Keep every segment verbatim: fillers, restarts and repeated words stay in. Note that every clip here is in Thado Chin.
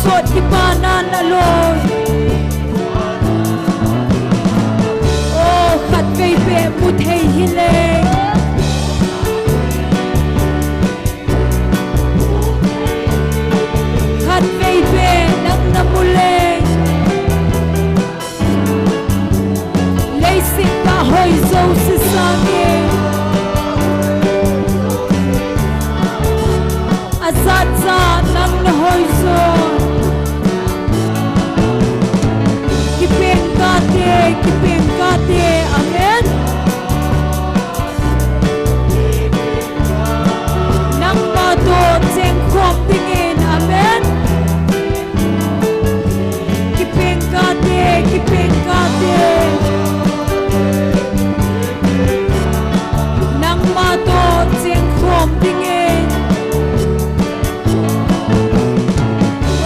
Sot kipana naloi. O, khatvei beh mu thei hile. Khatvei beh nang namu le. Leiset a hoi jouse sangin, ajat jat nang nahoi jo. Kipeng kate, kipeng kate, amen. Nangma toh chengkhom dingin, amen. Kipeng kate, kipeng kate. Nangma toh chengkhom dingin.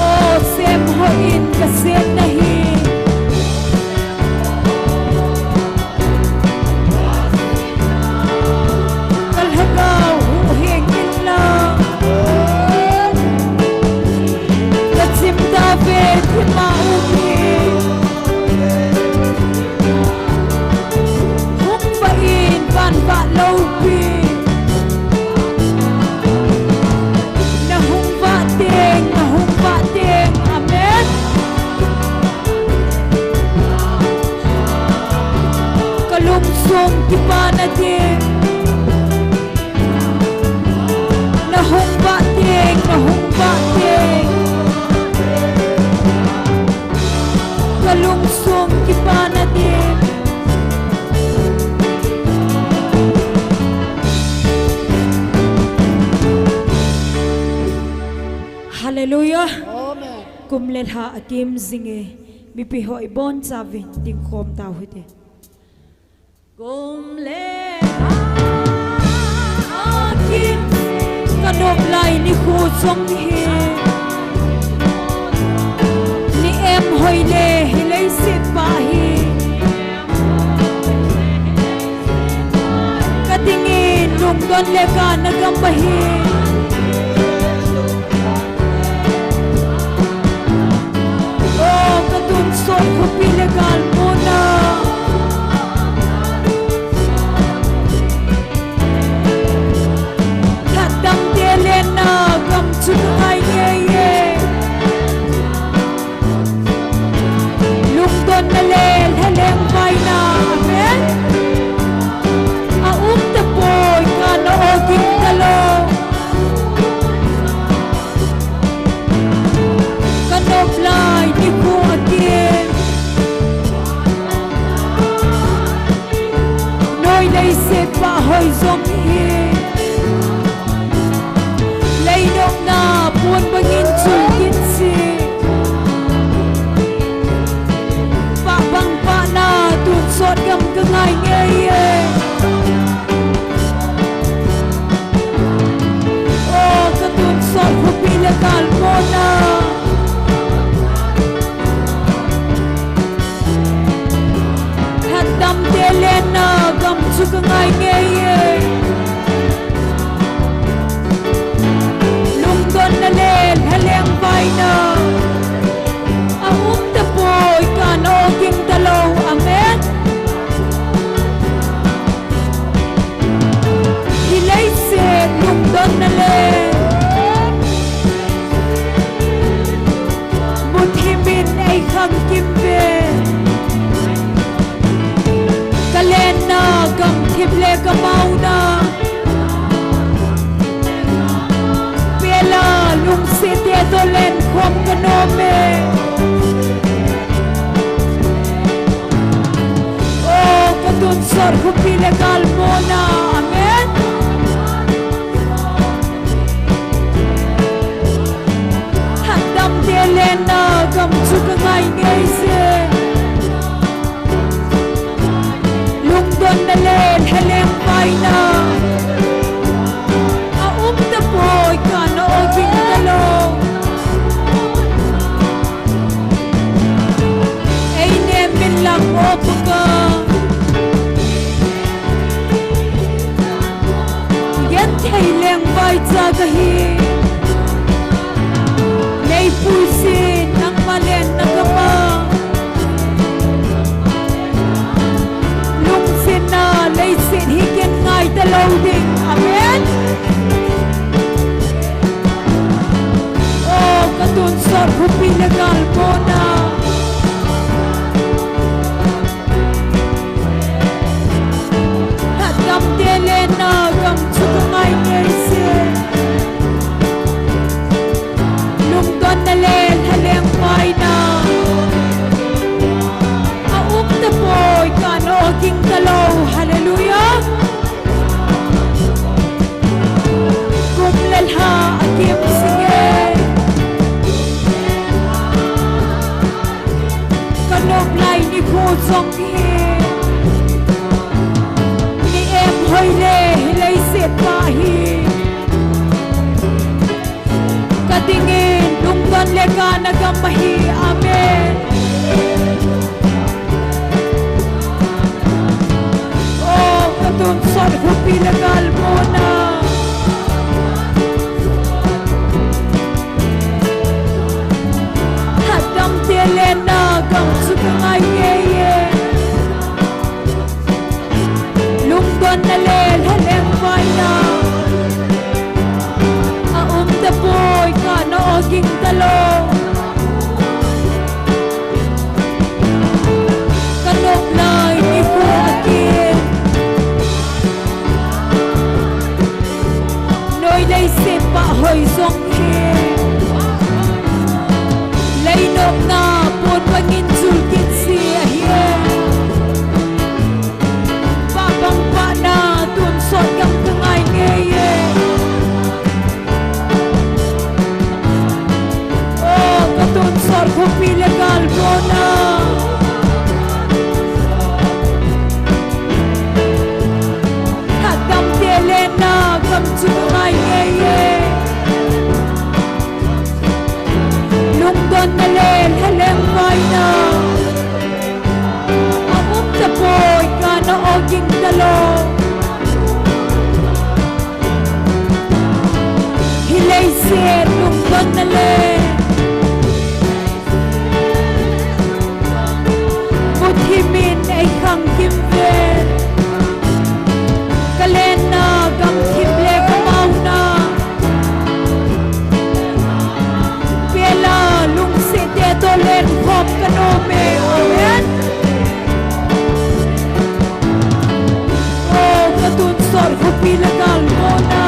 O, semhoi in kasen nahi. Ka lhagao huhhing inlang, ka chim tauve thima um hi. Hung vah in van vah loupi. Na hung vah teng, na hung vah teng. Amen. Ka lungsung kipana ding. Na hung vah teng, na hung vah teng. Ka lungsung kipana ding. Hallelujah. Amen. Kum le lha akim jinge, mipi ho ibonchauvin dingkhom tau hite. Kum le lha akim, ka nop lai nikho jong hi, ni em hoi le hi leiset pa hi. Ka dingin lungdon le kana gam ahi. O, ka tonsot khopi le gal muna, lhatdamte lenna gam chu ka ngai ngei e. Lungdonna le lhaleng vaina, amen. A um tapoi, kana ogin talou. Ka nop lai nikho akim, noi leiset pa hoi jong hi, lei nopna pon bangin chul kit si. Pah bang pahna tonsot gam ka ngai ngei e. O, ka tonsot khopi le gal muna, lhatdamte lenna gam chu ka ngai ngei e. Lungdonna le lhaleng vaina, a um tapoi, kana ogin talou, amen. Hi leiset lungdonna le muthim in eikhang kim ve. Ka lenna gamthip le ka mauna, pela lungset te toh lenkhom ka nom e. O, ka tonsot khopi le gal muna, amen. Lhatdamte lenna gam chu ka ngai ngei e. Lungdonna le lhaleng vaina, a um tapoi, kana ogin talou. Ei nem min lang o Pakai. Genthei lengvai cha kahi. Neipui jing le gal mona. Lhatdamte lenna gam chu ka ngai ngei e. Lungdonna le lhaleng paina a um tapoi, kana oging talou. Hallelujah. Kum le lha akim singe. Ka nop lai nikho jong hi, ni em hoi le hi leiset pa hi. Ka dingin lungdon le kana gam ahi. Amen. O, ka tonsot khopi le gal mona. Lhatdamte lenna gam chu ka ngai ngei e. Lungdonna le lhaleng paina a um tapoi, kana oging talou. Ka nop lai nikho akim. Noi leiset pa hoi jong hi, lei nopna pon bangin jul kit si ahi. Pa bang pa na tonsot gam ka ngai ngei e. O, ka tonsot khopi le gal mona. Lhatdamte lenna gam chu ka ngai ngei e. Lungdonna le lhaleng paina a um tapoi, kana oging talou. Hi leiset lungdonna le muthimin ei khangkim ve. Ka lenna gamthip le ka mauna, pela lungset te toh lenkhom ka nom e. Amen. O, ka tonsot khopi le gal mona.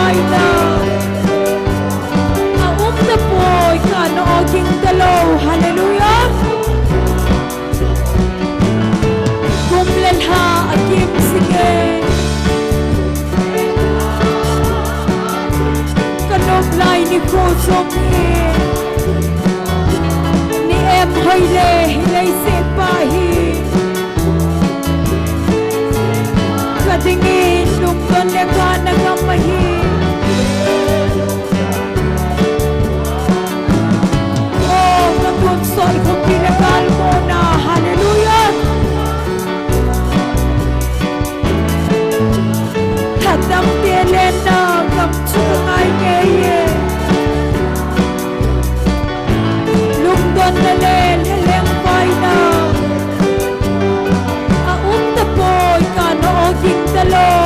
Aina. Aum tapoi, kana o ging talou. Hallelujah. Kum le lha akim singe. Kanop lai nikho jong hi. Ni em hoi le, hi leiset pa hi. Kadingin lungdon le kana gam ahi. O, natonsot khopi le galmona. Hallelujah. Lhatdamte lenna gam chu kangai ngei e. Lungdonna le lhaleng paina aum tapoi, kana o ging talou.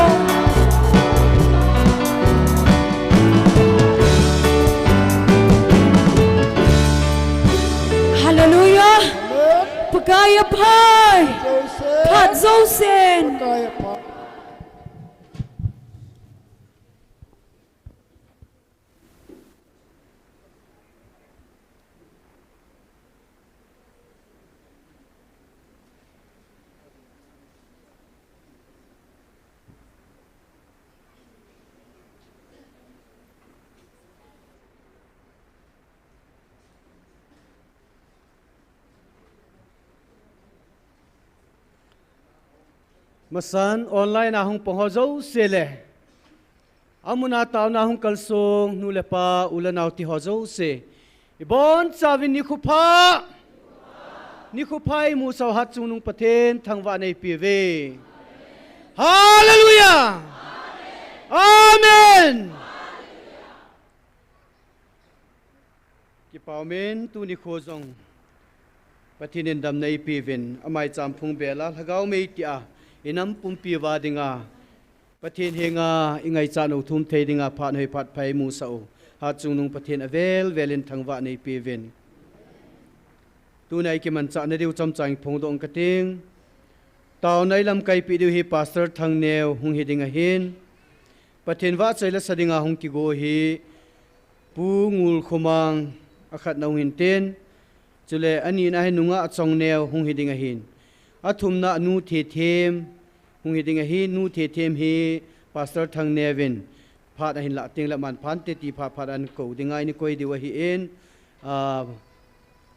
Hallelujah. Amen. Pakai apha. Joseph. Phat jousen. Pakai apha. Masan online a hung pang ho jouse le, amun a taona hung kalsong nu le pa, u le nao ti ho jouse, ibonchauvin nikho pha, nikho pha imusah u Hatchungnung Pathen thangvahna eipe uve. Hallelujah! Amen! Kipa umin, tuni kho jong Pathen in damna eipeuvin, amai champhung bela lhagao mei tia inam pumpi uva dinga, Pathen henga ingaichat u thum thei dinga phat hoi phat pha imusah u Hatchungnung Pathen avel velin thangvahna eipeuvin. Tuna ikimanchahna diu chomcha iphongdoh kating. Taona ilamkaipeh diu hi Pastor Thangneo hung hi ding ahin, Pathen vahchoi lasa dinga hung kigo hi Pu Ngulkhomang, akhatna hung hintin, chule anina hi Nungah Chongneo hung hi ding ahin, athumna Nu Thethem hung hi ding ahin, Nu Thethem hi Pastor Thangneo vin phat ahin lah tengle aman phante ti phat phat ahin kou dinga eini koi diu ahin, ah,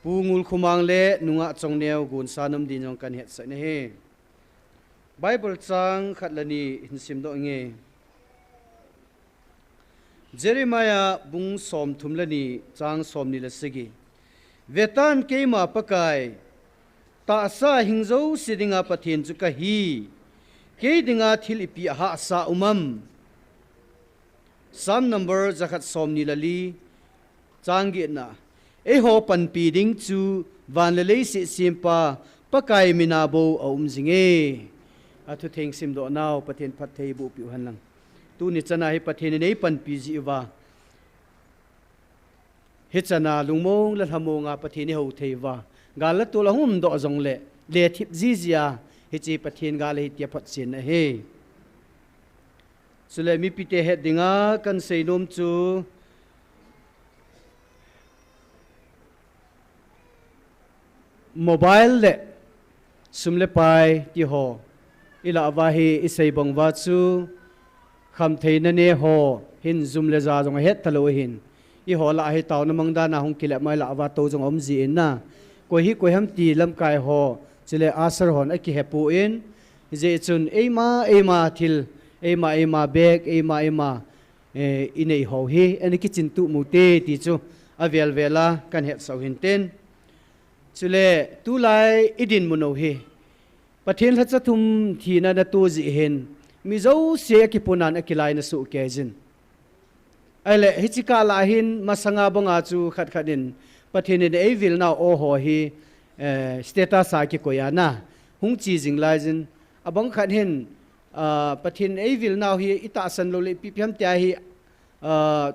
Pu Ngulkhomang le Nungah Chongneo gonsa nom din jong kahin hetsah in ahi. Bible chang khat le ni hin simdoh inge. Jeremiah bung somthum le ni, chang somni le sagi. Vetan, keima Pakai, tahsa hing jouse dinga Pathen chu kahi. Kei dinga thil ipi ahahsa um am? Psalm number jakhat somni le li, chang getna. Eiho panpi ding chu van le leiset sempa Pakai mina bou aum jinge. Athutheng simdoh nau Pathen phatthei boh peh u hen lang. Tuni chana hi Pathen in eipanpi jiuva, hichana lungmong le lhamong a Pathen ihou thei uva, gal le tol ahung umdoh jongle, lethip jiji a, hiche Pathen gal ahi tia photchen ahi. Chule mipite het dinga kahin seinom chu, mobile le sum le pai ti ho ilah uva hi isei bang uva chu, khamtheina ne ho hin jum le ja jong ahet talou ahin, eiho lah hi taona mang dan a hung kile mai lah uva tou jong aum jin na. Koi hi koi ham ti lamkai ho, chule usher hon akihepoi, hijeh chun eima eima thil, eima eima bag, eima eima, eh, inei ho hi ana kichin tup u hite ti chu avel vel a kahin hetsah u hintin. Chule tulai idinmun u hi Pathen lhacha thum thina natoh jeh hin mi jouse akipunan akilaina soh kei jin. Ahile hiche kah lah hin masanga banga chu khat khat in Pathen in eivil nau o ho hi, eh, status a kikoi a na hung che jing laijin, abang khat hin, ah, Pathen eivil nau hi itahsan lou le ipi ipi ham tia hi, ah,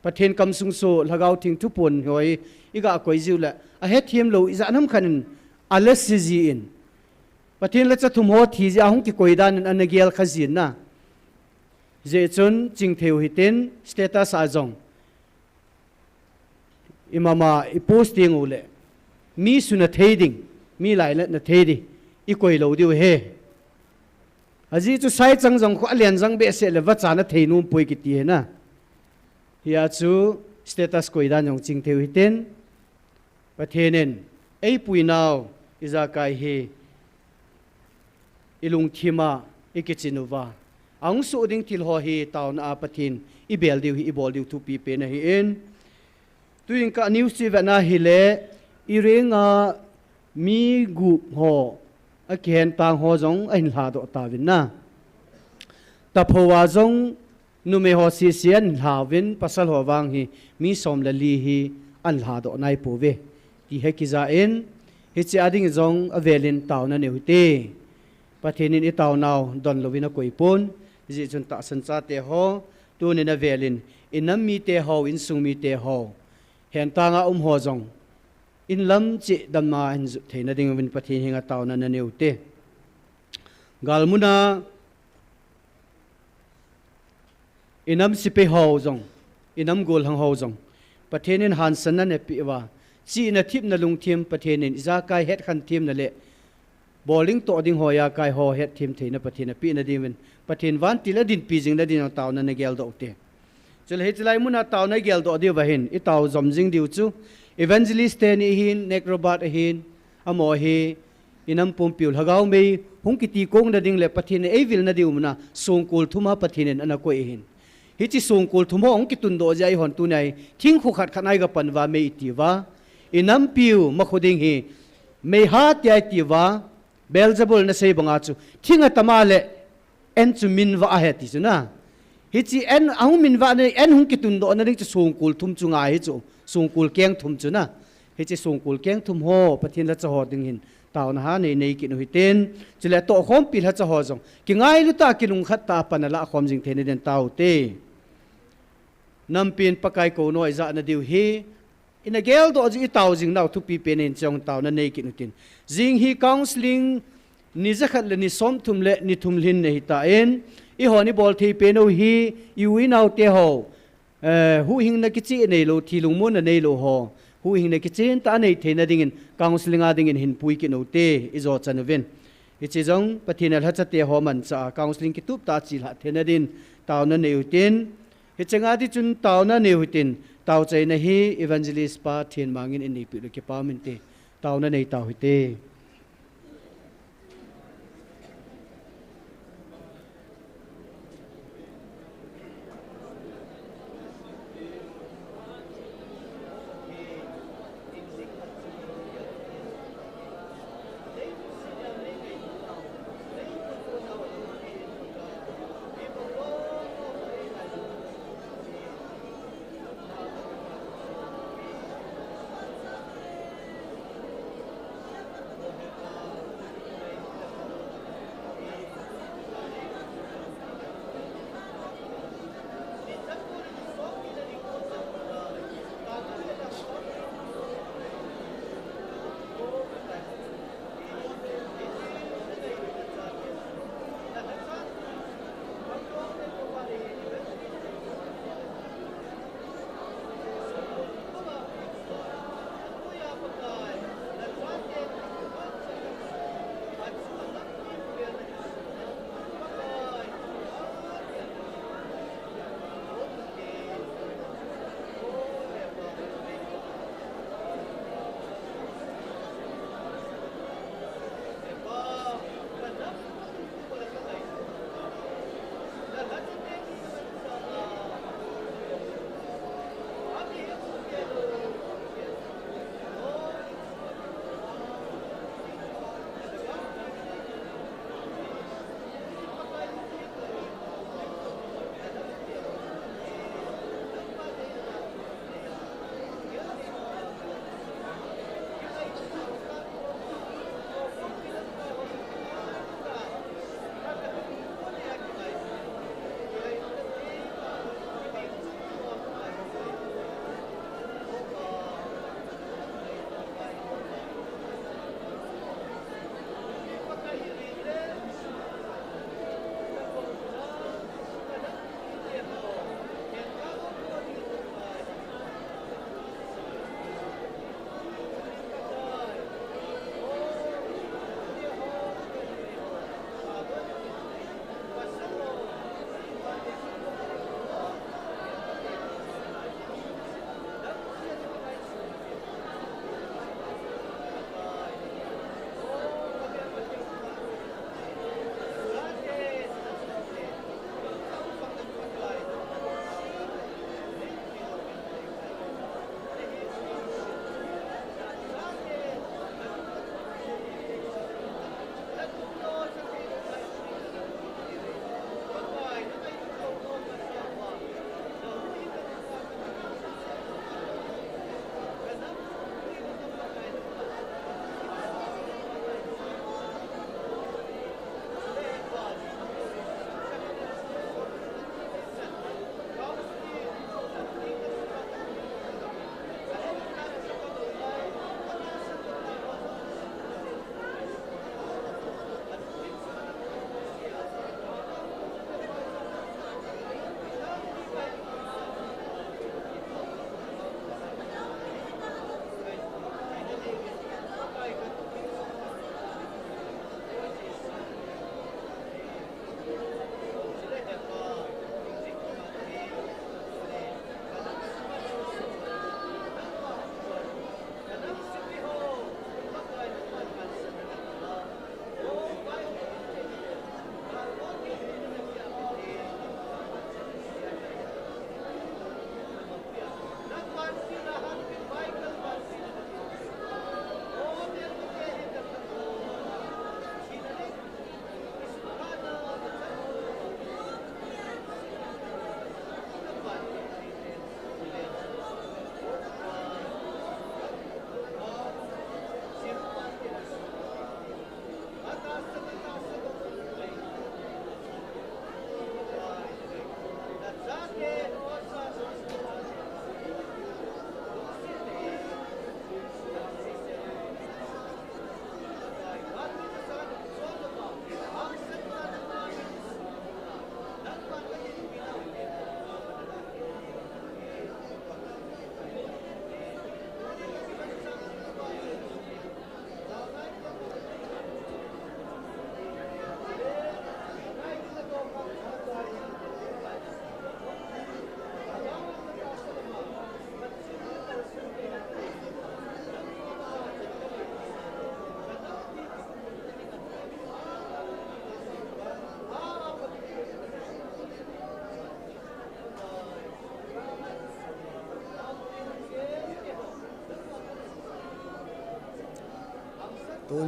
Pathen kamsung soh, Lhagao Theng thuphon ho hi iga koi jiu le, ahethem lou ijat ham khat in alasi jin, Pathen lhacha thum ho thi jeh a hung kikoi dan in ana gel kha jin na. Hijeh chun chingthei u hitin, status a jong imama i post ding u le, mi suna thei ding, mi lailatna thei ding i koi lou diu ahi. Ajeh chu saichang jong khu alen jang behseh le vachana thei nom poi kiti ahi na. Hia chu status koi dan jong chingthei u hitin, Pathen in eipui nau ijakai hi i lungthim a i kichin uva, ahung soh ding thil ho hi taona a Pathen i bel diu hi i bol diu thupi pen ahin. Tuin ka news chu i vet na hile, i renga mi gup ho, a kihentang ho jong ahin lhadoh tauvin na. Tapho a jong numei ho sese ahin lhauvin, pasal ho vang hi mi som le li hi ahin lhadoh nai pouve. Ti hi kijah in, hiche a ding jong avelin taona neiu hite. Pathen in i taonau don louvin akoi pon, hijeh chun tahsan chate ho, tunin avelin, i nam mite ho, insung mite ho, hentang a um ho jong, in lam cheh dam a hin jot theina dinguvin Pathen henga taona naneiu hite. Galmuna i nam sepai ho jong, i nam gollhang ho jong, Pathen in hansanna anapeh uva, chihna themna lungthim Pathen in ijakai hetkhen themna le bol ding toh ding ho ijakai ho hetthem theina Pathen in apeh na dinguvin, Pathen vantil a dinpi jing na dingin taona nagel doh ute. Chule hiche lai muna taona geldoh diu ahin, i tao jom jing diu chu, evangelist teni ahin, Nick Robert ahin, amaho hi, i nam pumpiu lhagao mei hung kiti kong na ding le Pathen in eivil na diu muna, songkul thum a Pathen in anakoi ahin. Hiche songkul thum ho hung kitundoh jeh a eihon tunia hi, thingkhu khat khat a i gapan uva mei i ti uva, i nampiu makhu ding hi, mei ha tia i ti uva, Beelzebul nasei banga chu, thing atam a le, en chu minvah ahi ti chu na. Hiche en ahung minvah na, en hung kitundoh na ding chu songkul thum chu ngai hi chu, songkul keng thum chu na. Hiche songkul keng thum ho, Pathen lhacha ho ding hin, taona ha nei nei kit u hitin, chule tohkhompi lhacha ho jong, kingailu tah a kilungkhat tah a pan a lahkhom jing theina din tao ute. Nampin Pakai kou noi jah na diu hi, i nagel doh jeh i tao jing nau thupi pen in chong taona nei kit u hitin. Jing hi counseling ni jakhat le ni somthum le ni thum lhin na hitan, eihon i bol thei pen u hi, i u i nau te ho, eh, huhhingna kicheh neilou, thi lungmonna neilou ho, huhhingna kichen tah a nei theina dingin, counseling a dingin hin pui kit u hite, i jo chan uvin. Hiche jong Pathen a lhacha te ho manchah a, counseling kitup tah a chelhah theina din, taona nei u hitin, Hiche nga ti chun taona nei u hitin, tao chaina hi evangelist pa Thenmang in eipeh u le kipa um inte, taona nei tau hite.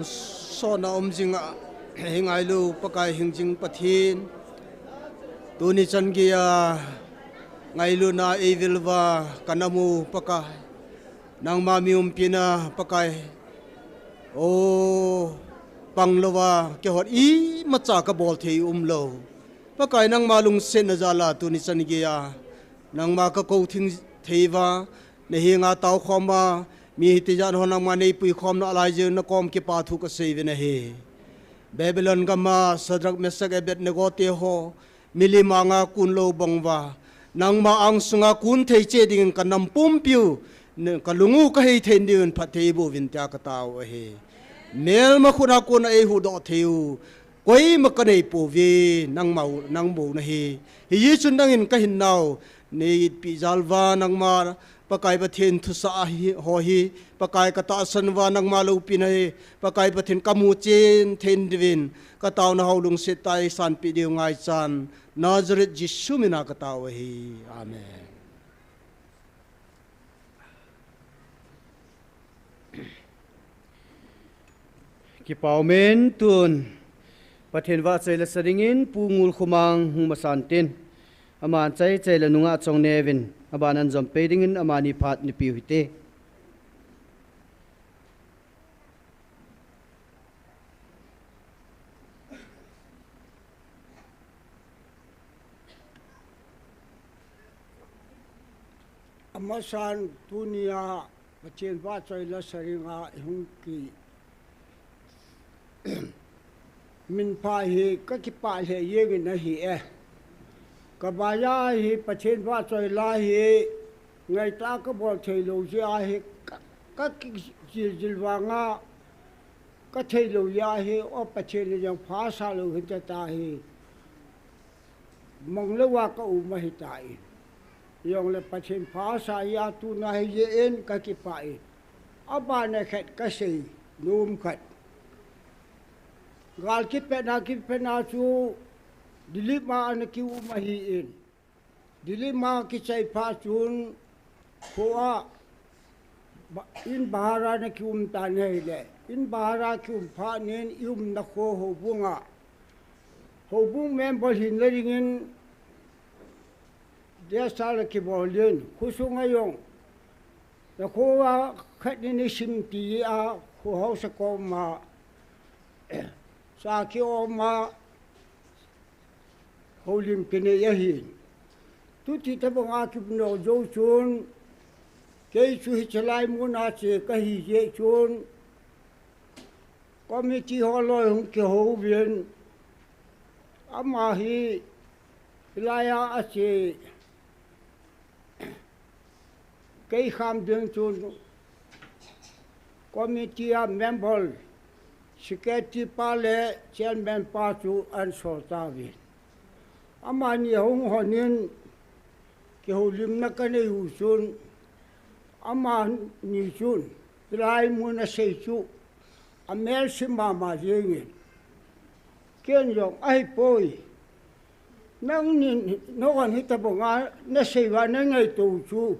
Sona um jing a, hi ngailu Pakai hingjing Pathen. Tuni chan geiya ngailuna eivilva kana mu Pakai. Nangma mi umpina Pakai. O, panglouva keiho imacha kabol thei umlou. Pakai nangma lungsetna jal'a tuni chan geiya nangma kakou thei, theiva, nahenga taokhom a, mi hitijat ho nangma neipui khomna lai jeh un nakom kipathu kasei uvin ahi. Babylon gam'a Shadrach, Meshach, Abednego teho, milim anga kunlou bang uva, nangma angsunga kun thei cheh dingin kanam pumpiu, ne, kalung u kahei thei diuvin phatthei boh uvin tia katao ahi. Melma khut'a kona eihuhdoh thei u koima kaneipouve, nangma u, nang bou nahi. Hijeh chun nangin kahinnau neipeh jal uva nangma Pakai Pathen thusah ahi, ho hi, Pakai katahsan uva nangma loupina hi, Pakai Pathen kamu chen thei diuvin, kataona ho lungset tah a eisanpeh diu ngaichan, Nazareth Jesu mina katao ahi. Amen. Kipah umin tun Pathen vahchoi lasa dingin Pu Ngulkhomang hung masan tin. Aman chaichai le nungah chongneo vin, aban anjom pei dingin amani phat neipeh u hite. Amasan tunia Pathen vahchoi lasa dinga ihung ki minpha hi kakipah lheh jengin ahi e. Kabaiya hi Pathen vahchoi la hi ngaitah kabol theilou jeh a hi ka, kakijil jil vanga katheilou jeh a hi, o Pathen in jong phasah lou hinte tia hi manglouva kaum ahitai. Jongle Pathen phasah jeh a tuna hijeh in kakipah e. Abana khat kasei nom khat. Gal kipetna, kipetna chu Delhi ma ana kium ahin. Delhi ma kichai phat chun, khoa, ba-, in bahar a ana kium tan ahile. In bahar a kium phat in iumna kho houbung a, houbung member hinna dingin, desa la kibol in, khosunga jong, nakhoa khat in isim tia, kho haosa koma, sa kiom a, houlim kinei ahin. Tuti tabanga kimu jou chun, kei chu hiche lai muna che kahi jeh chun, committee ho loi hung kihouvin, ama hi hilaiya ache kei kham ding chun committee a member, secretary pa le chairman pa chu ahin sol tauvin. Amani ahung hon in kihoulimna kanei u chun, amani chun hilai mun asei chu amelse mama jengin. Ken jong ahipoi. Nangnin, nahon hitabanga nasei uva nangaito u chu,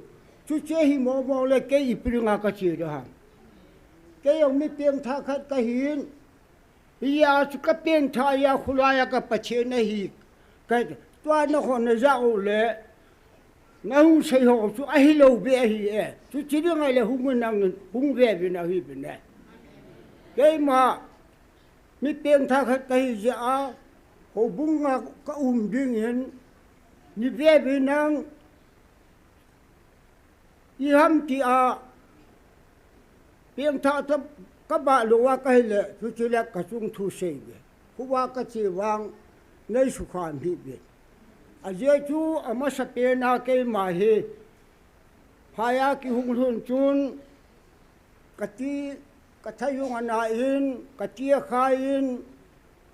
chuche hi momo le kei ipi dinga kache ding ham. Kei jong mi pengthah khat kahin, hijeh a chu kapengthah a kholai a ka Pathen ahi. Ka, tua nahon najah u le, nahung sei ho chu ahilou beh ahi e. Chuche dinga le hung nangin, hung veuvin ahi bou e. Keima mi pengthah khat kahi jeh a, houbung a kaum dingin, ni veuvin nang, iham tia, pengthah tah kabah louva kahile, chuche le kachung thu seiuve. Khovah kache vang, neisukha hih uvin. Ajeh chu amasapen a keima hi, phaiya kihung lhun chun, kati, kathaijung ana in, kati akhai in,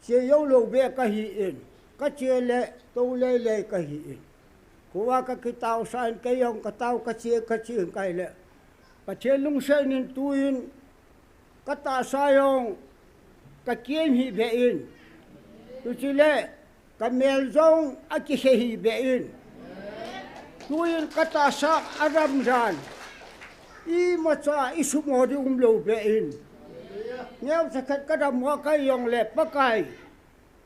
che joulou beh kahi in, kache le tou leilei kahi in. Khovah kakitaosah in, kei jong katao kache, kache in kahile, Pathen lungset in tuin, katahsa jong kakem hih beh in. Chuche le, kamel jong akikhe hih beh in. Tuin katahsa aram dan, imacha isumo ding umlou beh in. Neocha khat kadam uva kahi jongle Pakai,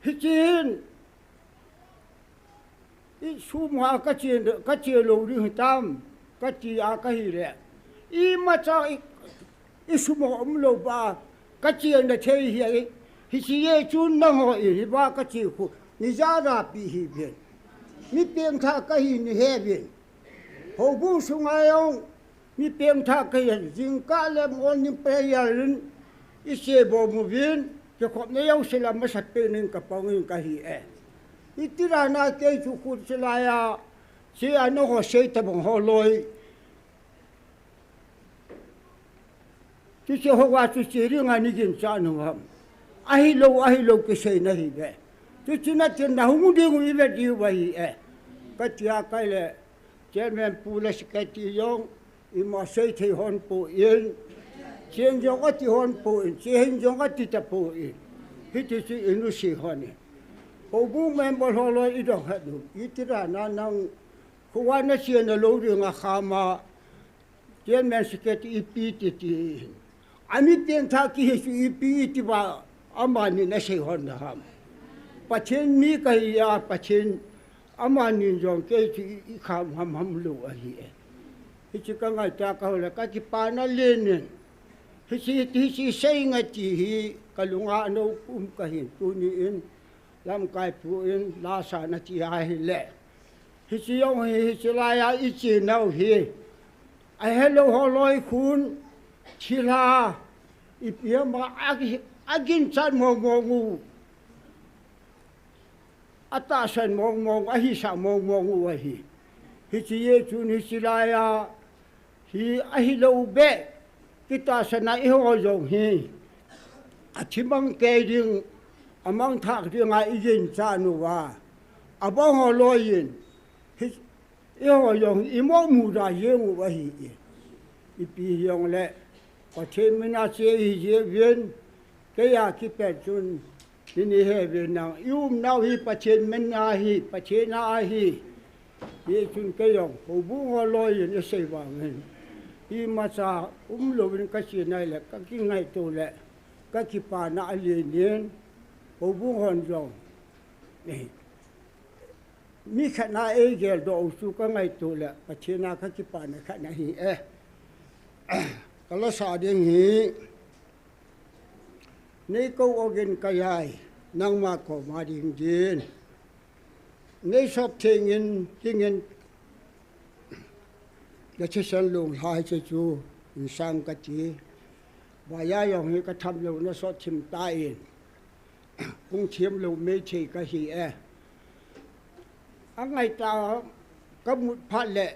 hiche hin isum a kache, kache lou ding hitam, kati a kahile, imacha i, isum a umlou ba, kachena thei hi, hiche jeh chun nangho in hiva kache khu neija japi hih uvin. Mi pengthah kahi nahe uvin. Houbung sunga jong mi pengthah kahi, jingkah le morning prayer in iche bom uvin, kikhopna jouse la masapen in kapang in kahi e. Hiti dan a kei chu khut chilai a, che a nangho sei tabang holoi, chuche hoa chu che dinga neiginchat u ham? Ahilou, ahilou kisei nahi uve. Chuche natin nahung diu ive diu ahi e, katia kahile, Chairman pu le Secretary jong ima sei thei hon poi, chen jong ati hon poi, che hin jong ati tapoi. Hiti chu inuisat hon e. Houbung member holoi idong het u, iti dan a nang khoa nachena lou dinga khama, Chairman Secretary ipi iti ti. Ami pengthah kihi chu ipi iti ba, amani nasei hon na ham? Pathen mi kahi a, Pathen amani jong kei chu i, ikham ham ham lou ahi e. Hiche kangaito a kahole kakipana len in, hiche, hiche seinga ti hi kalunga ana um kahin, tuni in lamkai pu in lasa nati ahile, hiche jong hi, hiche laiya ichenau hi, ahelou holoi khun thilha, ipi ham a, a, aginchat mong mong u, atahsan mong mong, ahisah mong mong u ahi. Hiche jeh chun hiche laiya hi ahilou beh, kitahsan a eiho jong hi athimang kei ding, amangthah dinga iginchat uva, abang holoi in hi, eiho jong imoh muda jeng u ahi e. Ipi hijongle Pathen mina che ihi jeh uvin, keiya kipat chun neihil uvin, nang iumnau hi Pathen mina ahi, Pathen a ahi. Hichun kei jong houbung holoi in isei vangin, imacha umlouvin kachena ahile kakingaito le kakipana alen in, houbung hon jong, eh, mi khat na eigeldoh u chu kangaito le Pathen a kakipana khat ahi e. Kalasa ding hi, neikou ogin kajai, nangma koma ding din, neisop thengin, thengin, nathisan lunglhai che chu insang kati. Vaiya jong hi katham lou nasot thim tan, hung thim lou mei thei kahi e. Angaitah kamut phat le,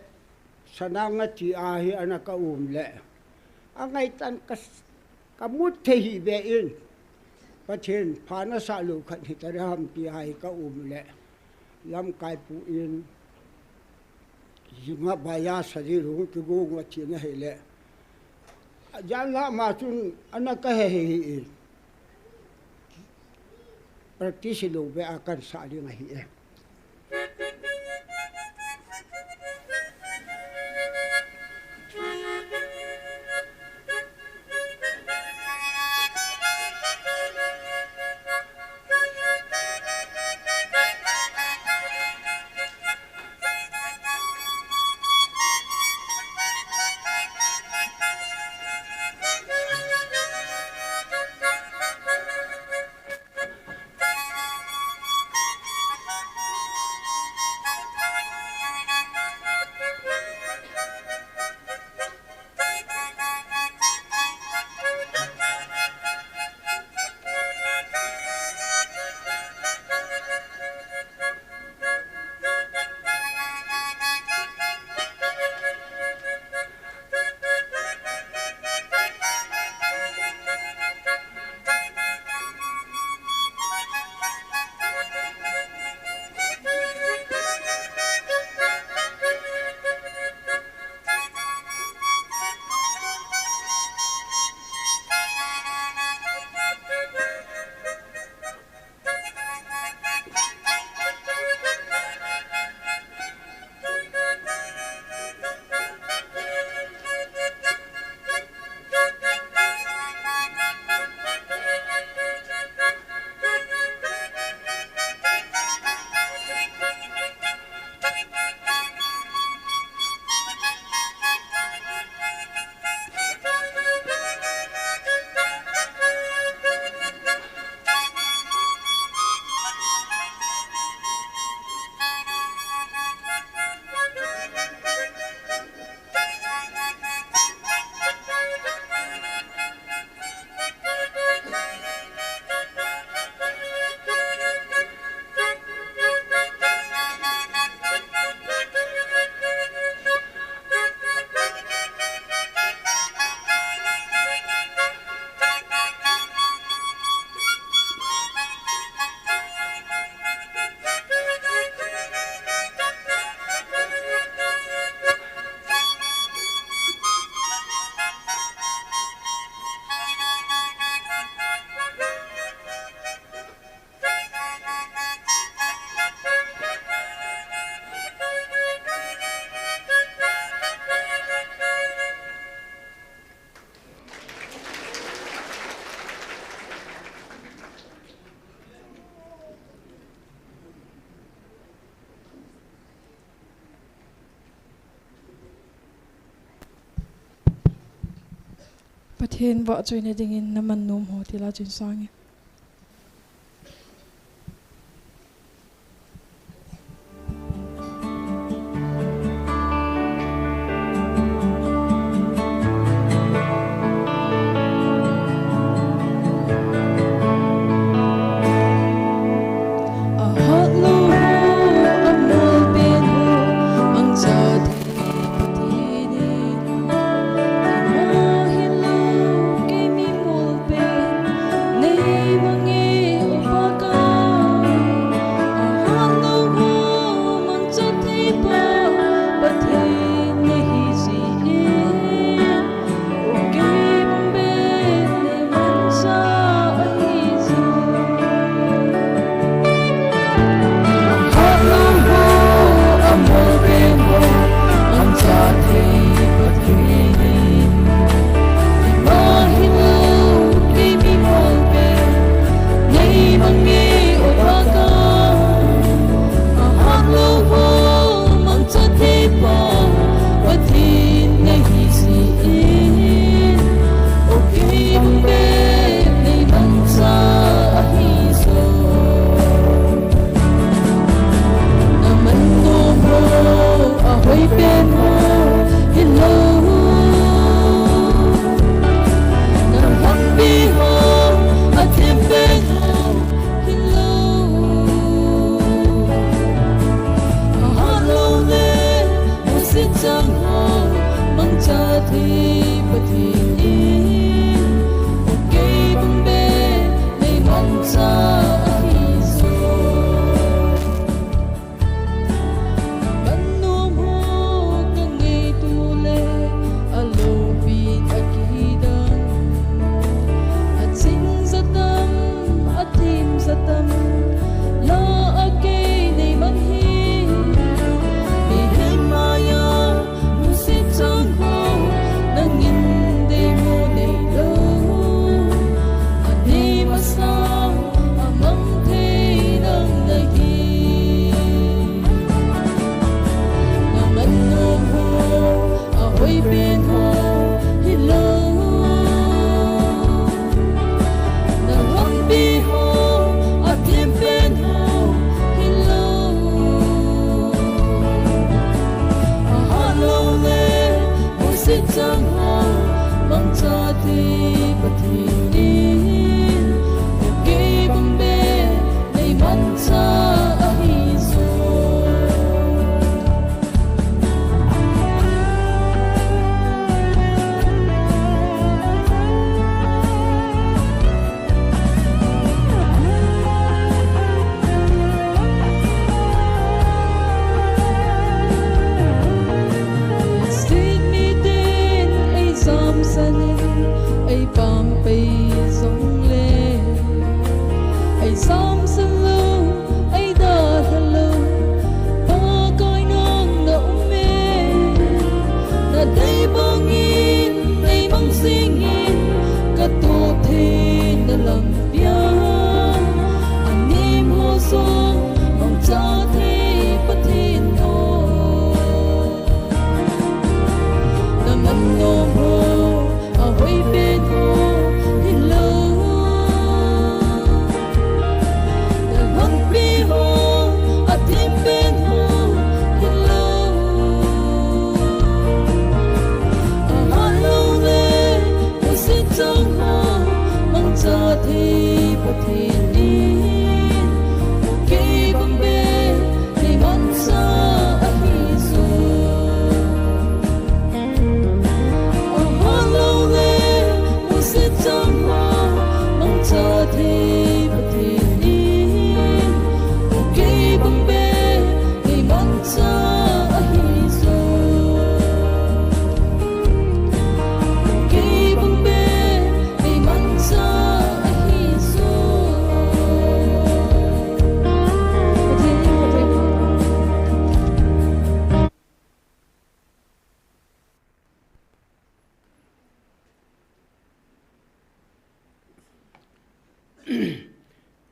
Sanang ati a hi ana kaum le, angaitah ka, kamut thei hih beh in, Pathen pha nasah lou khat hita ding ham ti a hi kaum le, lamkai pu in, jinga vaiya sadi lung kigong u atina ahile, janlhah ma chun ana kahe hih in, practice lou beh a kansah ding ahi e. Pathen vahchoina dingin naman nom ho ti la chun sang e.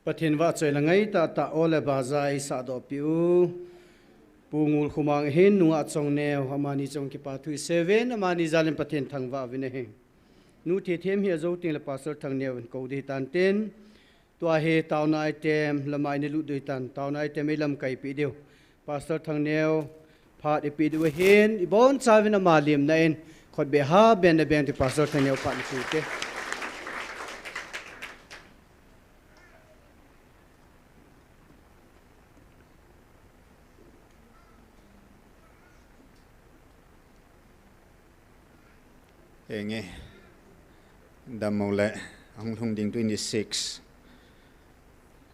Pathen vahchoina ngaitah tah O le Baza eisahdoh peh u Pu Ngulkhomang hin nungah chongneo, amani chong kipathu iseiuvin, amani jalin Pathen thangvah uvin ahi. Nu Thethem hi ajou tengle Pastor Thangneo in kou ding hitan tin. Tua hi taona item lama ina lut ding hitan, taona item ilamkai peh diu. Pastor Thangneo phat ipeh diu ahin, ibonchauvin ama lemna in khutbeh ha beng na beng ti Pastor Thangneo phat ipeh te. Henge, dammo le, ahung lhung ding twenty-six.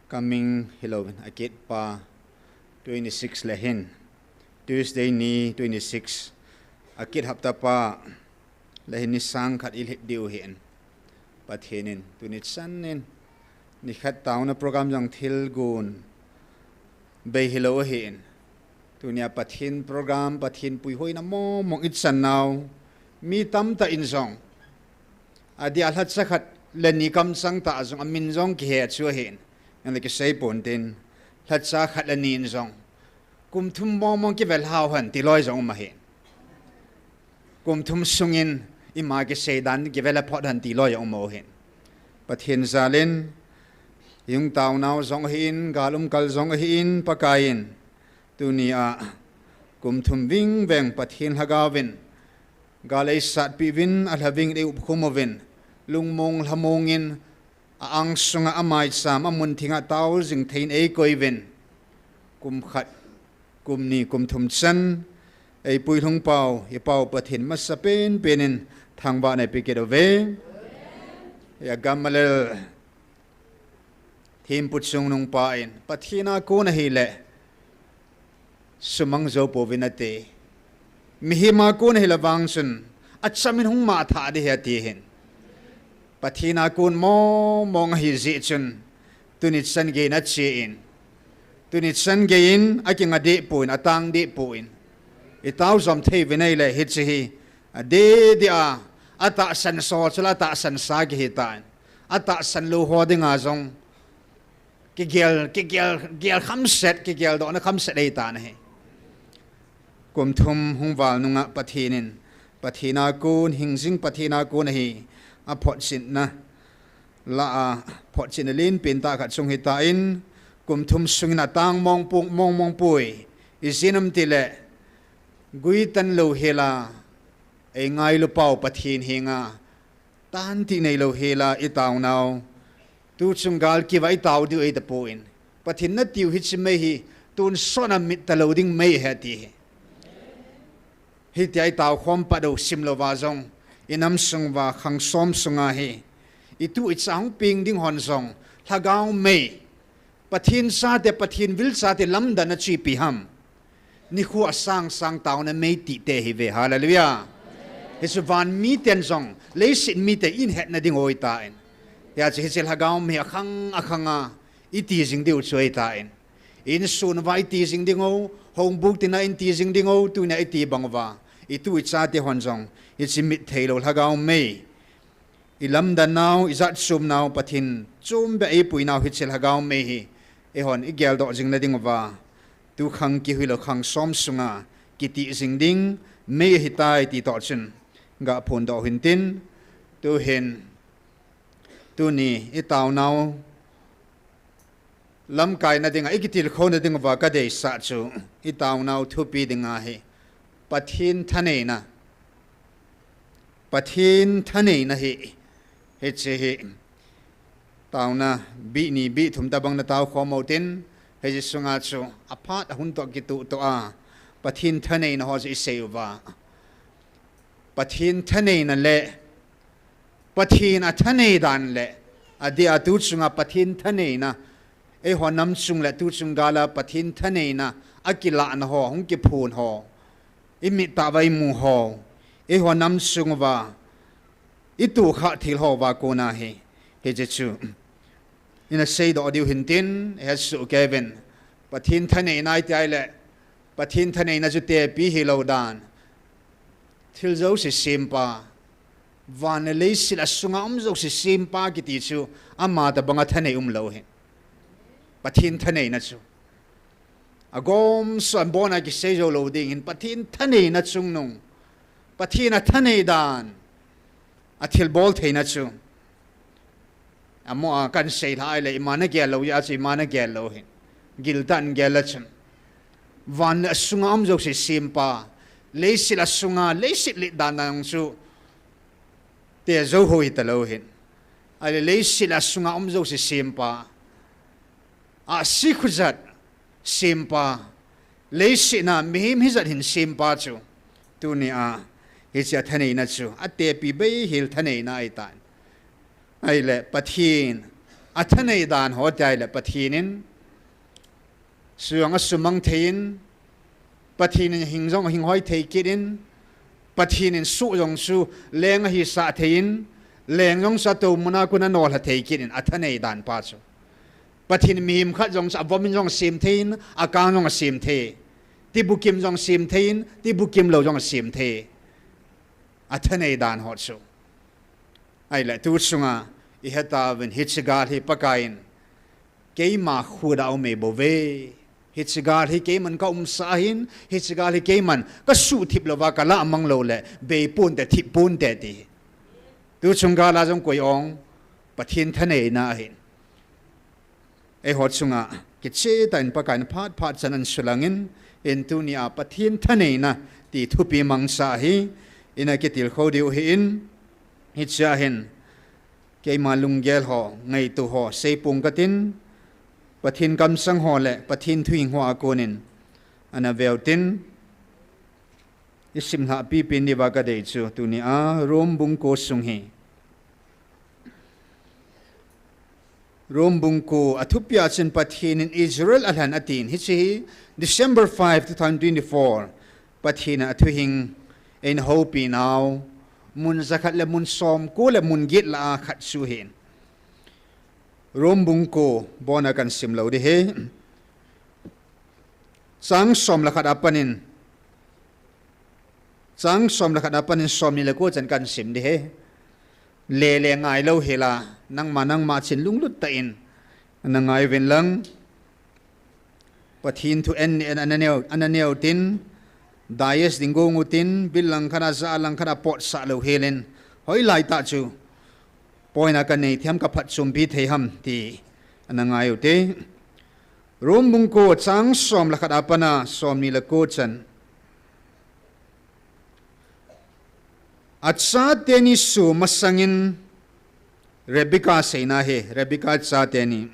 Coming hilouvin, akit pa twenty-six le hin. Tuesday ni twenty-six. Akit hapta pa le hin ni sang khat ilhit diu hin. Pathen in, tuni chan in. Nikhat taona program jong thilgon bei hilou ahin. Tunia Pathen program, Pathen puihoina mong mong ichan nau. Mi tamtah in jong. Adia lhacha khat le ni kamchang tah jong amin jong kihe chu ahin. Nang le kisei pon tin. Lhacha khat le ni in jong. Kum thum mong mong kivel hau hen ti loi jong um ahin. Kum thum sungin ima kisei dan kivel aphot hen ti loi jong um ahin. Pathen jal in. Hung taonau jong ahin, gal um kal jong ahin, Pakai in. Tunia, kum thum vingveng Pathen lhagao vin, gal eisatpi uvin, alhaving eiupkhum uvin, lungmong lhamong in, a-angsunga amaicham, amun thinga tao jing thei in eikoi uvin, kum khat, kum ni, kum thum chan, eipui lhung pau, ipau Pathen masa penpen in, thangvahna ipe kit uve. Ia Gamaliel, thempu chungnung pa in, Pathen a kon ahile, sumang jou pouvin ati. Mihem a kon ahile vang chun, acham in hung mangthah ding ahi ati hin. Pathen a kon mong mong ahi jeh chun, tuni chan gei in ache in. Tuni chan gei in, akinga deh poi, atang deh poi. Itao jom thei uvin ahile, hiche hi, adeh deh a, atahsan sa chu la atahsan sa kihi tan. Atahsan lou ho dinga jong. Kigel, kigel, gel khamset, kigeldohna khamset ahi tan ahi. Kum thum hung val nunga Pathen in, Pathen a kon, hingjing Pathen a kon ahi, aphotchetna, la aphotchetna lenpen tah khat chung hitan, kum thum sungin atang mong pong, mong mong poi, ijeh inem itile, guitan louhela, eingailu pau Pathen henga, Tan ti neilou hela i taonau. Tuchung gal kiva i tao diu eitapon. Pathen natiu hiche mei hi tonsot a mit talou ding mei ahi ati hi. Hitia i taokhom pat u simlouva jong, i namsung uva khang som sunga hi, i tu i cha hung peng ding hon jong, lhagao mei. Pathen chate, Pathen vil chate lamdanna chu ipi ham. Nikho asang sang taona mei tite hi ve. Hallelujah. Hichu van miten jong, leiset mite in hetna ding ahitan. Hijeh chun hiche lhagao mei akhang akhanga i ti jing diu chu ahitan. Insung uva i ti jing diu, houin buk tina in ti jing diu, tunia i ti bang uva. I tu i chate hon jong, hiche mit theilou lhagao mei. I lamdan nau, i jat chom nau, Pathen chom beh eipui nau hiche lhagao mei hi, eihon i geldoh jing nading uva. Tu khang kihuilou khang som sunga, kiti jing ding, mei ahitai ti toh chun, ga phondoh u hintin, tuhin, tuni i taonau, lamkaina dinga, i kitilkhouna ding uva ka deisah chu, i taonau thupi dinga hi, Pathen thaneina. Pathen thaneina hi, hiche hi, taona, bih ni, bih thum tabang na taokhom utin, hiche sunga chu, aphat ahung toh kitoh toh a, Pathen thaneina ho chu i sei uva. Pathen thaneina le, Pathen athanei dan le, adeh a tuchunga Pathen thaneina, eiho namsung le tuchung gala Pathen thaneina, akilahna ho, hung kiphon ho, i mit tah uva i mu ho, eiho namsung uva, i tohkhah thil ho uva kona hi, hiche chu. Ina seidoh diu hintin, hesoh kei uvin. Pathen thaneina iti ahile, Pathen thaneina chu tepi hilou dan. Thil jouse sempa. Van le leiset a sunga um jouse sempa kiti chu, ama tabanga thanei umlou hi. Pathen thaneina chu. Agom son bona kisei jou lou ding hin, Pathen thaneina chungnung. Pathen athanei dan. athilbol theina chu. Amaho a kan seilha ahile, ima nagel lou jeh a chu, ima nagel lou hin. Giltah in gel a chun. Van le asunga um jouse sempa. Leiset asunga, leiset let dan dan chu. Te jou ho hitalou hin. Ahile leiset asunga um jouse sempa. Ahsi khu jat sempa. Leiset a mihem hijat hin sempa chu. Tuni a, hiche a thaneina chu. Atepi bei hel thaneina ahitan. Ahile Pathen. Athanei dan ho tia ahile Pathen in. Su jong asumang thei in. Pathen in hing jong hing hoi thei kit in. Pathen in su jong su leng ahisah thei in. Leng jong su atoh mun a kon anolha thei kit in. Athanei dan pa chu. Pathen mihem khat jong chu avom in jong asem thei in, akang jong asem thei. Tibukim jong asem thei in, tibukim lou jong asem thei. Athanei dan ho chu. Ahile tu chunga, ihet tauvin hiche gal hi Pakai in. Keima khu da um e bou ve. Hiche gal hi keiman ka umsa ahin, hiche gal hi keiman ka suhthip louva ka lahmang lou le, bei ponte, thip ponte ti. Tu chung gal a jong koi ong, Pathen thaneina ahin. Eiho chunga kicheh tah in Pakai in phat phat chan ahin sulang in, in tuni a Pathen thaneina ti thupi mangcha hi, ina kitilkhou diu ahin, hiche a hin, keima lunggel ho, ngaito ho, seipong katin, Pathen kamsang ho le Pathen thuhing ho a konin, ana veu tin, isim lhah pipi in diuva kadei chu, tuni a Rom bung ko sung hi. Rom bung ko, athupia chun Pathen in Israel alhen atin. Hiche hi December five, two thousand twenty-four. Pathen in athuhing eihoupi nau. Mun jakhat le mun somko le mun get lah a khat chu ahin. Rom bung ko, bon a kahin sim lou ding ahi. Chang som le khat a panin. Chang som le khat a panin somni le ko chan kahin sim ding ahi. Le le ngai lou hela, nangma, nangma chin lunglut tah in. Ana ngai uvin lang. Pathen thu en, en, ana neo, ana neo tin. Dais ding gong utin, bil lang khat a ja lang khat a potsah lou helin. Hoilai tah chu. Poina kanei thei ham, kaphatchompi thei ham ti. Ana ngai ute. Rom bung ko chang som le khat a pana somni le ko chan. Achate ni soh masangin Rebecca seina ahi, Rebecca chate ni.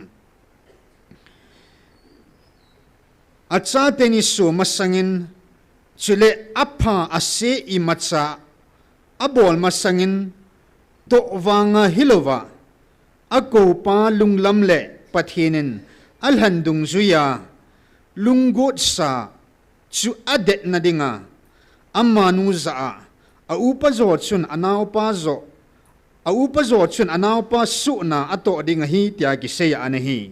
Achate ni soh masangin, chule apha ase imacha abol masangin, toh vanga hilouva, akoupa lunglam le Pathen in alhen dungjuiya, lunggot sa chu adetna dinga, amanu jah a, a upa jo chun anaopa jo, a upa jo chun anaopa sohna atoh ding ahi tia kisei ana hi.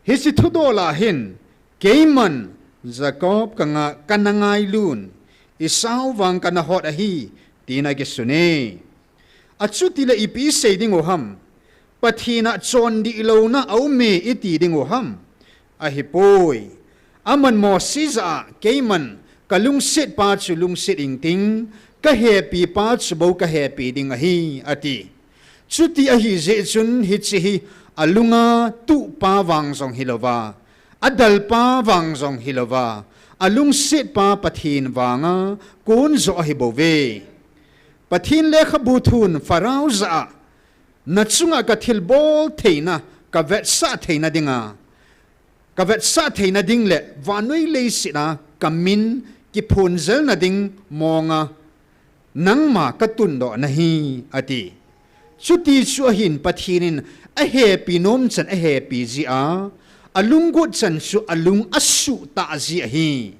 Hiche thudol a hin, keiman Jacob kanga, kana ngailun, Esau vang kana hot ahi, tin akisun e. Achuti le ipi isei diu ham? Pathen a chondih louna aume iti diu ham? Ahipoi. Aman Mose jah a keiman kalungset pa chu lungset ingting, kahepi pa chu bou kahepi ding ahi, ati. Chuti ahi jeh chun hiche hi alunga tuh pa vang jong hilouva, adal pa vang jong hilouva, alungset pa Pathen vanga kon jo ahi bouve. Pathen lekhabu thun Pharaoh jah a, nachunga kathilbol theina, kavetsah theina dinga, kavetsah theina ding le vannoi leiset a kamin kiphonjelna ding monga nangma katundoh nahi, ati. Chuti chu ahin Pathen in ahepi nom chan ahepi jia, alunggot chan chu alung asuhtah ji ahi.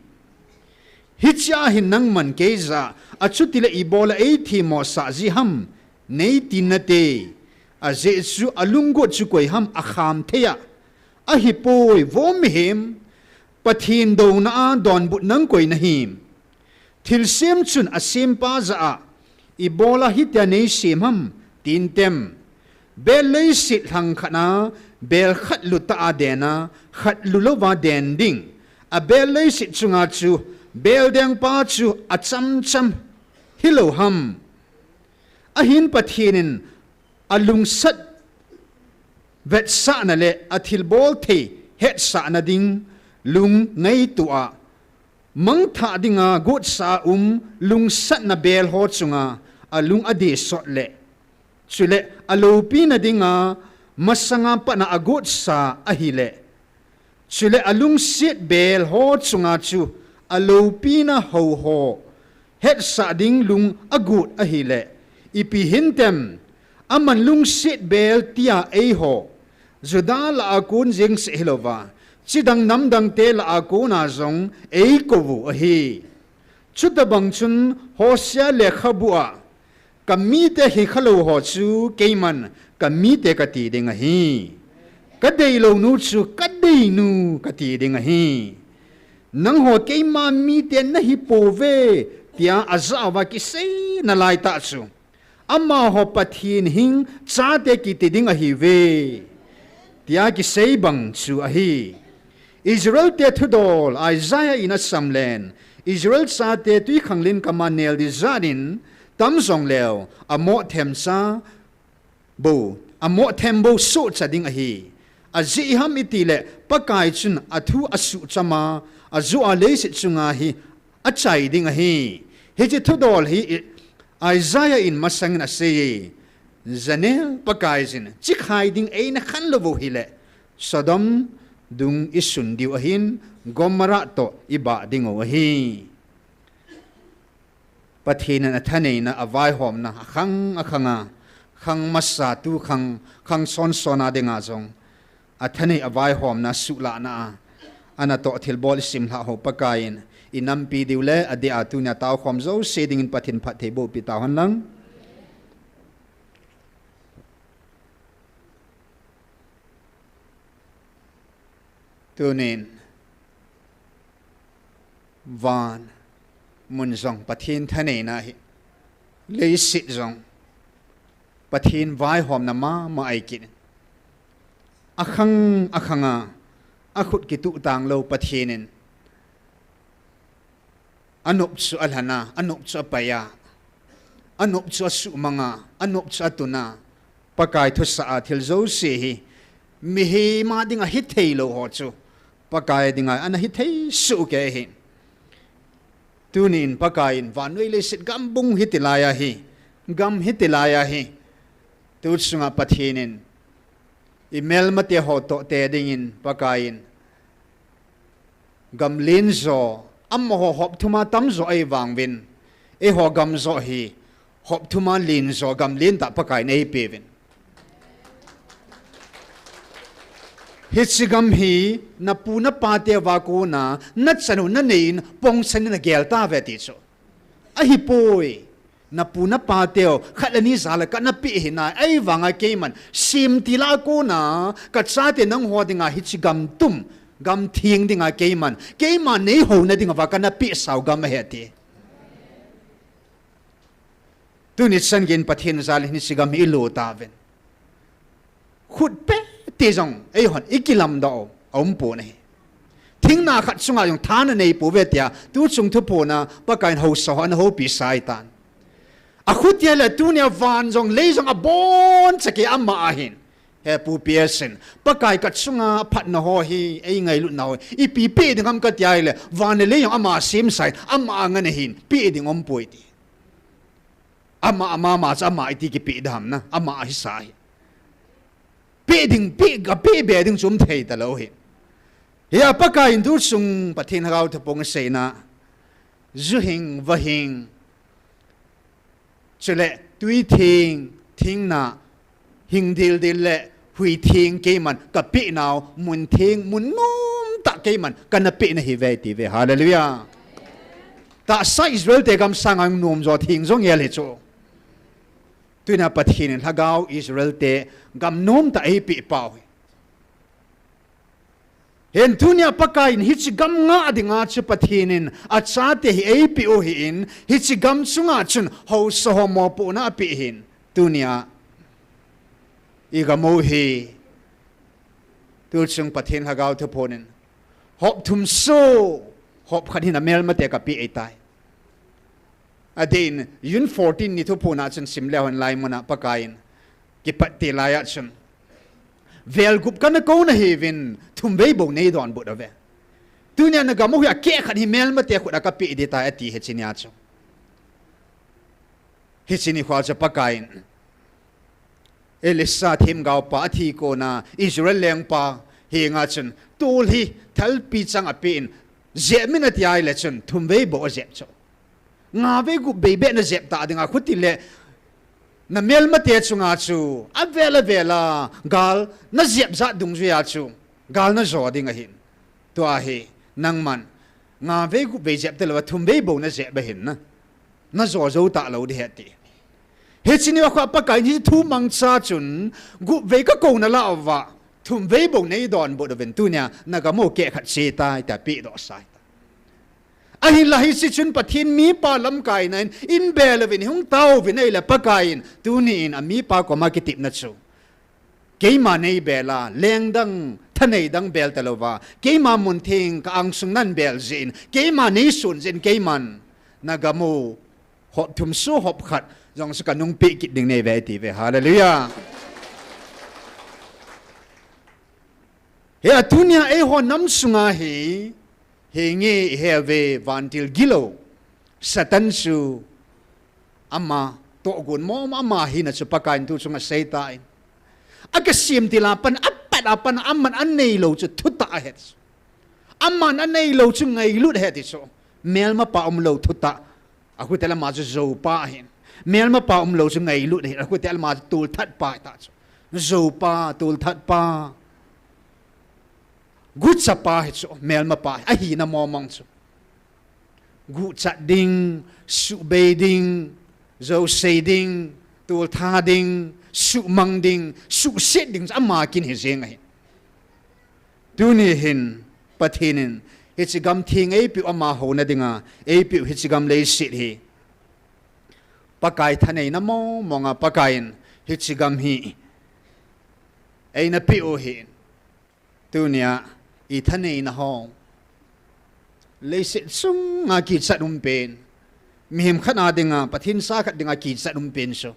Hichea hin nangman kei jah a, achuti le ibola eithemmo sah ji ham, neitin nate. Ajeh chu alunggot chu koi ham akham thei a. Ahipoi, vo mihem, Pathen douna a donbut nang koi nahim? Thilsem chun asempa jah a, ibola hitia neisem ham, tin tem? Bel leiset lhang khat a, bel khat lu tah a den a, khat lu louva den ding. Abel leiset chunga chu, bel dengpa chu achamcham hilou ham? Ahin Pathen in alungsat vetsahna le athilbol thei hetsahna ding lung ngaito a, mangthah dinga gotsa a um lungsatna bel ho chunga alung adesot le, chule aloupina dinga masanga patna agotsa ahile, chule alungset bel ho chunga chu aloupina hou ho hetsah ding lung agot ahile, ipi hintem, aman lungset bel tia eiho Juda lah a kon jeng seh hilouva, chidang namdangte lah a kona jong eikou u ahi. Chutobang chun Hosea lekhabu a, "Kamite hi khalou ho chu keiman kamite kati ding ahi. Kadeilou nu chu kadeinu kati ding ahi. Nangho keima mite nahipouve," tia ajah uva kiseina laitah chu, "Amaho Pathen hing chate kiti ding ahiuve," tia kisei bang chu ahi. Israelte thudol Isaiah in asamlen, Israel chate twikhanglen kama nel ding jat in tam jongleu, amoh themcha bou, amoh them bou sohcha ding ahi. Ajeh iham itile, Pakai chun athu asuhchama, ajoh a leiset chunga hi achai ding ahi. Hiche thudol hi I-, Isaiah in masangin aseiye. Janel Pakaiyin, chikhai ding eina khanlou u hile, Sodom dung isun diu ahin, Gomorrah toh ibah dingu ahi. Pathen in athaneina, avaihomna, akhang akhanga, khang masa tu khang, khang sonson a dinga jong athanei, avaihomna, suhlahna a, anatoh thilbol isimlhah ho Pakaiyin inampi diu le adeh a tunia taokhom jouse dingin Pathen phattheiboh peh tahen lang. Tunin van mun jong Pathen thaneina ahi, leiset jong Pathen vaihomna mama ahi kit in, akhang akhanga akhut kituhtang lou Pathen in anop chu alhana, anop chu apaia, anop chu asuhmanga, anop chu atuna, Pakai thusah a thil jouse hi mihem a dinga hitheilou ho chu Pakai dinga ana hithei soh kei ahi. Tunin Pakaiyin vannoi leiset gambung hiti lai ahi, gam hiti lai ahi. Tu chunga Pathen in imelmate ho toh te dingin Pakaiyin gam lenjo, amaho hop thuma tamjo ahi vanguvin, eiho gamjo hi hop thuma lenjo, gam lentah Pakaiyin eipeuvin. Hiche gam hi napu napate uva kona nachanu nanei in pongsan in nagel tauve ti chu ahipoi. Napu napateu khat le ni jal a kanapeh hinai, ahivanga keiman semtil a kona kachate nangho dinga hiche gam tum, gam theng dinga keiman, keima neihouna dinguva kanapehsau gam ahi ati. Tuni chan geiyin Pathen jalin hiche gam hi ilo tauvin, khut peh ti jong eihon ikilamdoh u aumpon ahi. Thingna khat chunga jong tha nanei pouve tia tuchung thuphona Pakaiyin haosa ho ana houpi sah tan. Akhutia le tunia van jong lei jong aboncha kei ama ahin, he Pu Pearson, Pakai kachunga phatna ho hi, eingailutna ho ipi peh ding ham katia ahile, van le lei jong ama semsah in, ama angan ahin, peh ding umpoi ti. Ama, ama, ama chu ama iti kipeh ding ham na, ama ahisa hi. Peh ding, peh, kapeh be ding chu umthei talou hi. Hia Pakaiyin tuchung Pathen Lhagao Thupong aseina, ju hing, va hing, chule twi theng, thingna, hing dildil le hui theng keiman kapehnau, mun theng, mun nomtah keiman kanapeh nahiuve tiuve. Hallelujah. Tahsa Israelte gam sanga nomjo theng jo ngel hichu. Tunia Pathen in Lhagao Israelte gam nomtah eipeh pau hi. Hin tunia Pakaiyin hiche gam ngah dinga chu Pathen in achate hi eipeh u ahin, hiche gam chunga chun haosa ho mopohna apeh ahin, tunia igam u hi tuchung Pathen Lhagao Thuphon in hop thum soh, hop khat hin amelmate kapeh ahitai. Adeh in, June fourteen ni thuphon a chun sim leu hen lai mun a Pakaiyin kipat te lai a chun, vel gup kana kou nahiuvin, thumvei bou neidonbut uve. Tunia nagam u hi akeh khat hi melmate khut a kapeh ding tai ati hiche nia chu. Hiche nikho chu Pakaiyin Elisha themgaopa athi kona Israel lengpa henga chun tol hi thalpi chang apen, jep in ati ahile chun thumvei bou ajep chu. Ngavei gupvei beh najep ta dinga, khutile namelmate chunga chu avel avel a gal najep jat dungjuia chu gal najo ding ahin. Tua hi nangman ngavei gupvei jep talou a thumvei bou najep ahin na, najo jou talou ding ahi ati. Hiche nikho a Pakaiyin hiche thu mangcha chun, gupvei kakou nalah uva, thumvei bou neidonbut uvin, tunia nagam u keh khat che tai tia pehdoh sai ta. Ahinla hiche chun Pathen mipa lamkaina in, in bel uvin, hung taovin ahile Pakaiyin tuni in amipa koma kitepna chu, keima neibel a, leng dang, thanei dang bel talouva, keima muntheng ka angsung nan bel jeh in, keima neisun jeh in, keiman nagam u hop thum soh hop khat jong chu kanungpeh kit ding neive atiuve. Hallelujah. Hia tunia eiho nam sunga hi, henge iheuve, vantil gilou Satan chu ama tohgon mong, ama hina chu Pakaiyin tu chunga aseitan. Akisem til a pat, apat a pat, aman aneilou chu thutah ahet chu. Aman aneilou chu ngailut ahet chu. Melmapa umlou thutah. Akhutel ama chu joupa ahin. Melmapa umlou chu ngailut ahin. Akhutel ama chu tolthatpa ta chu. Joupa, tolthatpa. Guchapa hi chu, melmapa hi, ahina mongmong chu. Guchat ding, suhbei ding, jousei ding, toltha ding, suhmang ding, suhset ding chu ama kin hi jeng ahi. Tuni hin Pathen in hiche gamtheng eipeu ama houna dinga eipeu hiche gam leiset hi, Pakai thaneina mongmonga Pakaiyin hiche gam hi eina peh u ahin. Tunia ithaneina ho leiset chunga kichat umpen, mihem khat a dinga, Pathen cha khat dinga kichat umpen chu,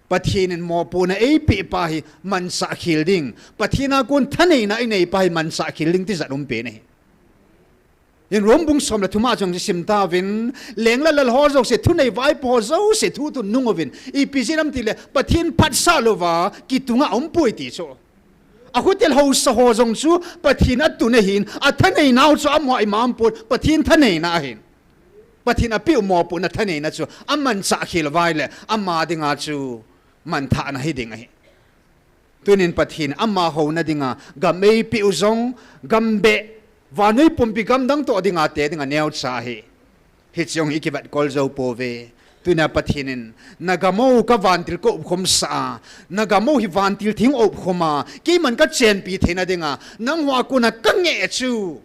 Pathen in mopohna eipeh pa hi manchah khel ding, Pathen a kon thaneina inei pa hi manchah khel ding tijat umpen ahi. Hin Rom bung som le thum a chun isim tauvin, leng le lal ho jouse, thunei vaipo ho jouse thuthun nung uvin, ipi jeh ham tile Pathen phatsah louva kitunga aumpoi ti chu. Akhutel haosa ho jong chu Pathen atun ahin, athaneinau chu amaho ima aumpon, Pathen thaneina ahin. Pathen apeh u mopohna thaneina chu amanchah khel uva ahile ama dinga chu manthahna hiding ahi. Tunin Pathen ama houna dinga gam eipeh u jong, gam beh, vannoi pumpi gamdang toh dinga te dinga neocha ahi. Hiche jong hi kivetkol jou pouve. Tunia Pathen in, nagam u kavantil kaupkhumsah a, nagam u hi vantil theng aupkhum a, keiman kachenpi theina dinga nangho a kona kangeh chu,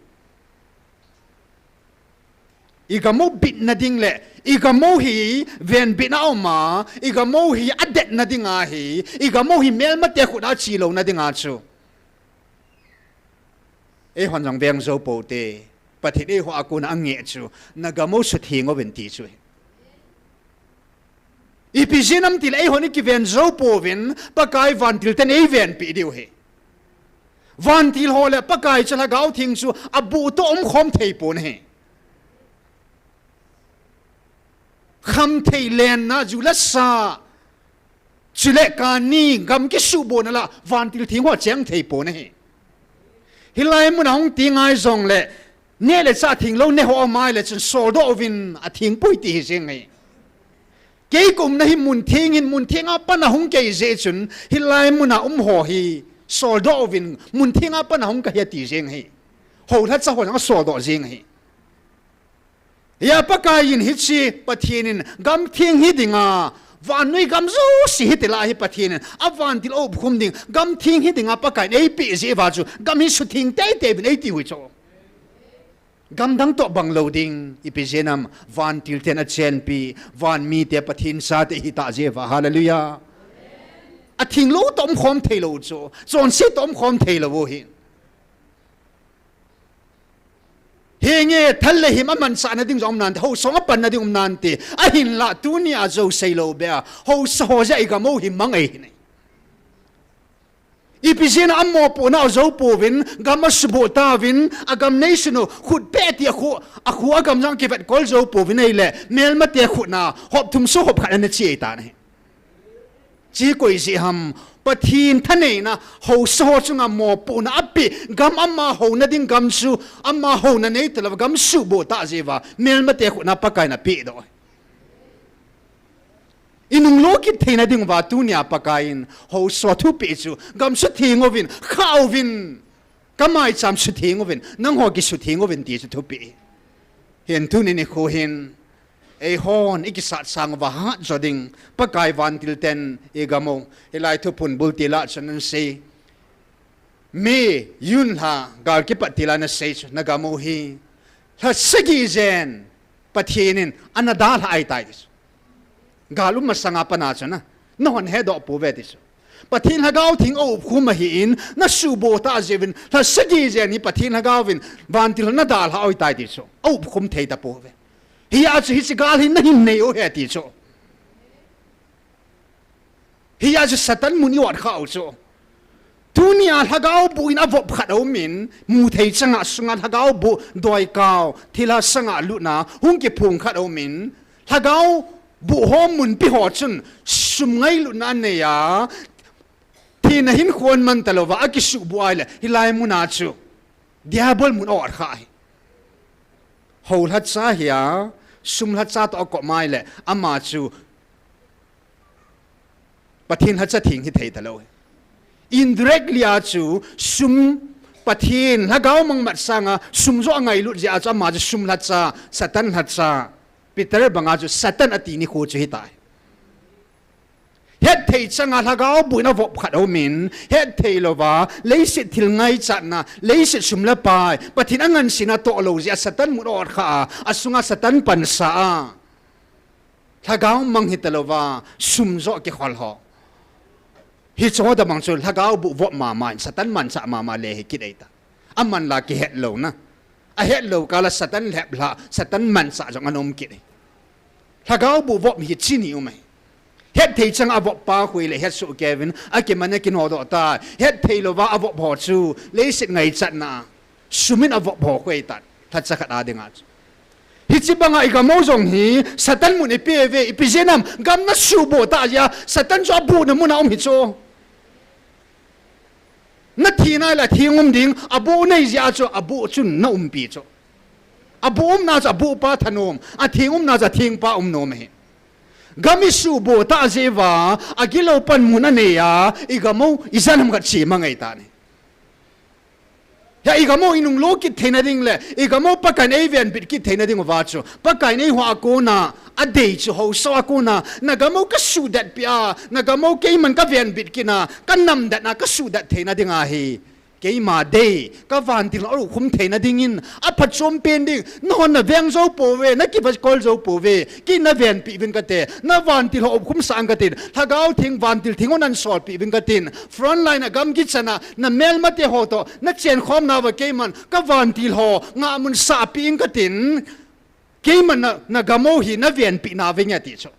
igam u bitna ding le, igam u hi venbitna aum a, igam u hi adetna dinga hi, igam u hi melmate khut a chelouna dinga chu, eihon jong veng jou poute. Pathen eiho a kona angeh chu, nagam u sutheng uvin ti chu ahi. Ipi jeh ham tile eihon ikiven jou pouvin, Pakai vantil ten eivenpeh diu ahi. Vantil ho le Pakai chu Lhagao Theng chu abuh toh umkhom theipon ahi. Khamthei lenna, ju le sa, chule kani, gam kisuhbohna lah vantil theng ho cheng theipon ahi. Hilai muna hung ti ngai jongle, neh le chah thenglou neho aum ahile chun soldoh uvin, athengpoi ti hijeng ahi. Kei kaumna hi muntheng hin, muntheng a pat a hung kei jeh chun, hilai muna umho hi soldoh uvin, muntheng a pat a hung kahi ati jeng ahi. Houlhacha ho jong asoldoh jeng ahi. Hia Pakai in hiche Pathen in gamtheng hidinga, vannoi gam jouse hiti lah hi Pathen in avantil aupkhum ding, gamtheng hidinga Pakai in eipeh jeh uva chu gam hi sutheng teitei uvin eiti u hi chu. Gamdang toh banglou ding, ipi jeh ham, vantil ten achenpi, vanmite Pathen chate ihitah jeh uva, hallelujah. Athenglou toh umkhom theilou chu, chonset toh umkhom theilou u hi. Henge, thal le him amanchah nading jong um nante, haosa ho apan nading um nante. Ahinlah tunia jou seilou beh a, haosa ho jeh a igam u hi mang ahi ne. Ipi jeh a amopohna ajou pouvin, gam asuboh tauvin, agam neisun u khut peh ti akhu, akhu agam jong kivetkol jou pouvin ahile, melmate khut na, hop thum soh hop khat ana che ahitan ahi. Chu koi jeh ham, Pathen thaneina, haosa ho chunga mopohna apeh, gam ama houna ding gam chu, ama houna neitalouva, gam suboh tah jeh uva, melmate khut na Pakaiyin apehdoh. Inunglut kit theina diuva tunia Pakaiyin, haosa thupeh chu, gam sutheng uvin, khah uvin, kamaicham sutheng uvin, nangho kisutheng uvin ti chu thupeh. Hin tuni nikho hin, eihon ikisat sang uva hatjo ding, Pakai vantil ten igam u, hilai thuphon bultil a chun anasei. May, June lha, gal kipat til a nasei chu, nagam u hi, lha sagi jen, Pathen in ana dalha ahitai ti chu. Gal um masanga pat a chu na, nahon hedoh pouve ti chu. Pathen Lhagao Theng aupkhum ahin, nasuboh tah jeh uvin, lha sagi jen hi Pathen Lhagao vin, vantil ho nadalha u ahitai ti chu. Aupkhum thei tapouve. Hijeh chun hiche gal hi nahin nei u ahi ti chu. Hijeh chun Satan mun i-ot khah u chu. Tunia Lhagao boh in avop khat aumin, muthei changa sunga Lhagao boh doikao, thilha sanga lutna, hung kiphong khat aumin, Lhagao boh ho munpi ho chun sum ngailutna anei a, thina hinkho aman talouva, akisuboh ahile, hilai muna chu, Diabol mun a-ot khah ahi. Hou lhacha hi a, sum lhacha toh akop ahile, ama chu, Pathen lhacha theng hithei talou ahi. Indirectly a chu, sum Pathen Lhagao mang mat sanga, sum joh angailut jeh a chu, ama chu sum lhacha, Satan lhacha, Peter banga chu, Satan ati nikho chu hitai. Hetthei changa Lhagao boh in avop khat aumin, hetthei louva, leiset thil ngaichatna, leiset sum le pai, Pathen angansena toh lou jeh a Satan mun a-ot khah a, asunga Satan pansa a, Lhagao mang hitalouva, sum joh kikhol ho. Hicheho tobang chu Lhagao boh vop mama in, Satan manchah mama le hi kit ahita. Aman la kihet louna. Ahet lou kah la Satan lheplhah, Satan manchah jong ana um kit ahi. Lhagao boh vop hi chini um ahi. Hetthei changa avop pa khu ahile hetsoh keiyuvin, akiman akinodoh tai. Hetthei louva avop ho chu, leiset ngaichatna, sum in avop ho khu ahitan. Lhacha khat a dinga chu. Hiche banga igam u jong hi, Satan mun ipeuve, ipi jeh ham, gam nasuboh tah jeh a, Satan chu abohna muna um hi chu. Nathi nai le atheng um ding, aboh nei jeh a chu, aboh chun naumpi chu. Aboh umna chu, aboh pa thanom, atheng umna chu, atheng pa umnom ahi. Gam isuboh tah jeh uva, agilou panmun anei a, igam u, ijat ham khat chemang ahitan ahi. Hia igam u inunglut kit theina ding le, igam u Pakaiyin eivenbit kit theina diuva chu, Pakaiyin eiho a kona, adei chu haosa a kona, nagam u kasuhdet peh a, nagam u keiman kavenbit kit a, kanamdet a kasuhdet theina dinga hi. Keima dei, kavantil ho akhum theina dingin, aphatchompen ding, nahon naveng jou pouve, nakivetkol jou pouve, kei navenpeh uvin kate, navantil ho akhumsah uvin katin, Lhagao Theng vantil theng hon nasolpeh uvin katin, frontline a gam kichan a, namelmate ho toh, nachenkhomnauva keiman, kavantil ho, ngahmun sahpeh uvin katin, keiman na, nagam u hi, navenpeh nauvinge ti chu.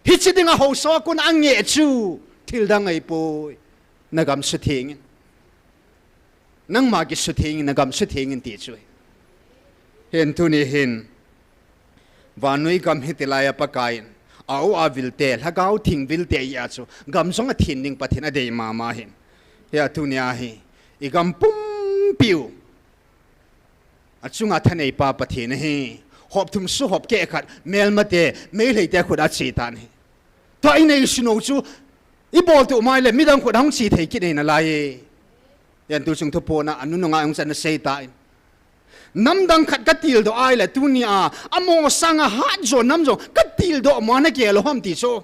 Hiche dinga haosa a kona angeh chu, thildang ahipoi, nagam suthengin. Nangma kisuthengin, nagam suthengin ti chu. Hin tuni hin, vannoi gam hitilai a Pakaiyin, a-u avilte, Lhagao Theng vilte jeh a chu, gam jong athen ding Pathen adei mama ahin. Hia tunia hi, igam pumpiu, achunga thaneipa Pathen ahi. Hop thum soh hop keh khat, melmate, Meiteite khut a chetan ahi. Tua inei sun u chu, iboltoh mai le, midang khut a hung che thei kit ahi nalai e. Hia tuchung thuphon a, anunung a hung chan naseitan. Namdang khat katildoh ahile, tunia, amaho sanga hatjo nam jong, katildoh mo nagel u ham ti chu.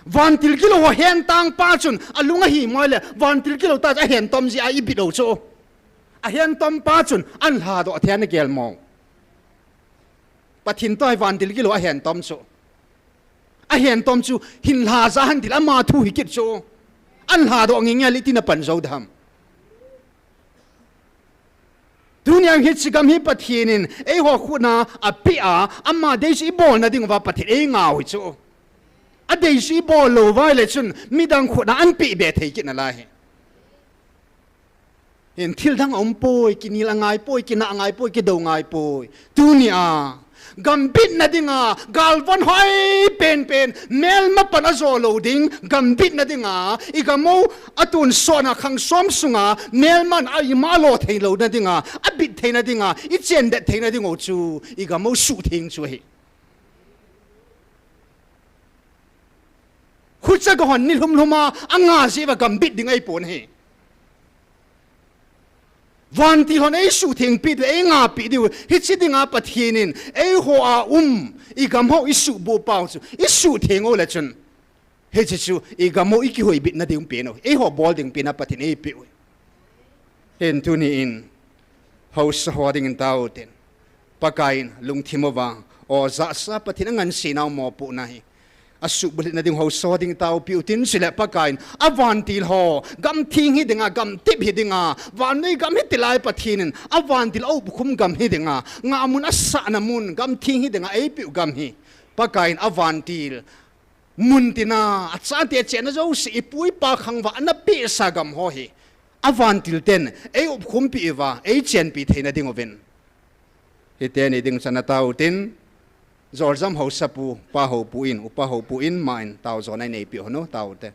Vantil kilou ho hentang pa chun, alung ahimo le, vantil kilou tah chu ahentom jeh a ibit u chu. Ahentom pa chun, ahin lhadoh thei nagel mo. Pathen toh hi vantil kilou ahentom chu. Ahentom chu, hin lhaja hen tile ama thu hi kit chu. Ahin lhadoh ngenge le iti napan jou dem. Tuni a hiche gam hi Pathen in eiho khut a apeh a, ama deisah ibolna diuva Pathen eingah u hi chu. Adeisah ibol lou uva ahile chun midang khut a anpeh be thei kit nalai hi. Hin thil dang aumpoi, kinel angaipoi, kinah angaipoi, kidou angaipoi. Tuni a gam bitna dinga, galvon hoi penpen, melma pan ajo lou ding, gam bitna dinga, igam u atonsot na khang som sunga melman a ima lo thei louna dinga, abit theina dinga, ichen det theina diu chu igam u suhtheng chu ahi. Khucha kahon ni lhum lhum a angah jeh uva gam bit ding ahipon ahi. Vantil hon eisuhthengpi diu, eingahpi diu, hiche dinga Pathen in eiho a um igam ho isuhboh pau chu, isuhtheng u le chun, hiche chu igam u ikihoibitna diu pen u, eiho bol ding pen a Pathen eipeh u. Hin tuni in haosa ho dingin tao tin, Pakai in lungthim uva, o jahsa Pathen angansena u mopohna hi asuhbulhitna ding haosa ho ding taopi u tin, chule Pakai in avantil ho, gam theng hi dinga, gam tep hi dinga, vannoi gam hi tilai Pathen in avantil a upkhum gam hi dinga, ngahmun asahna mun, gam theng hi dinga eipeh u gam hi Pakai in avantil mun tina, achate chenna jouse, ipu ipa khang uva ana pehsa gam ho hi avantil ten eiupkhumpi uva, eichenpi theina diuvin, hiteni ding chan a tao tin, Joljam haosapu, Pa Houpu in, Upa Houpu in, ama in tao jona ineipi u hon u, tao te.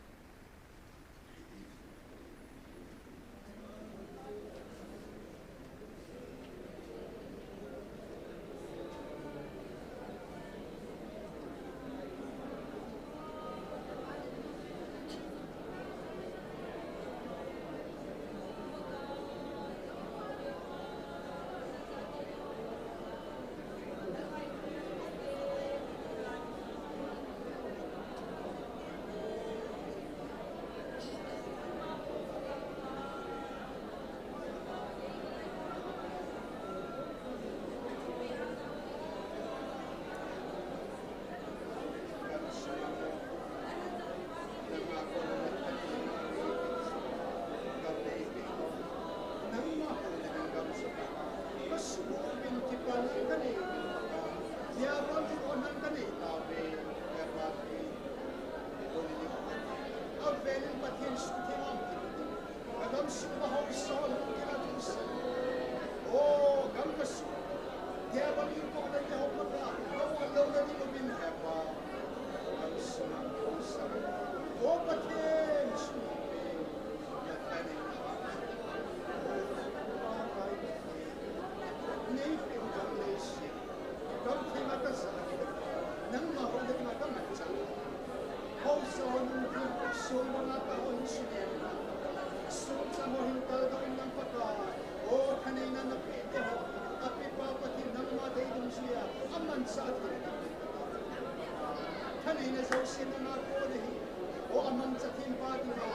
Thaneina jouse nanga kona hi, o amangcha thempa dinga,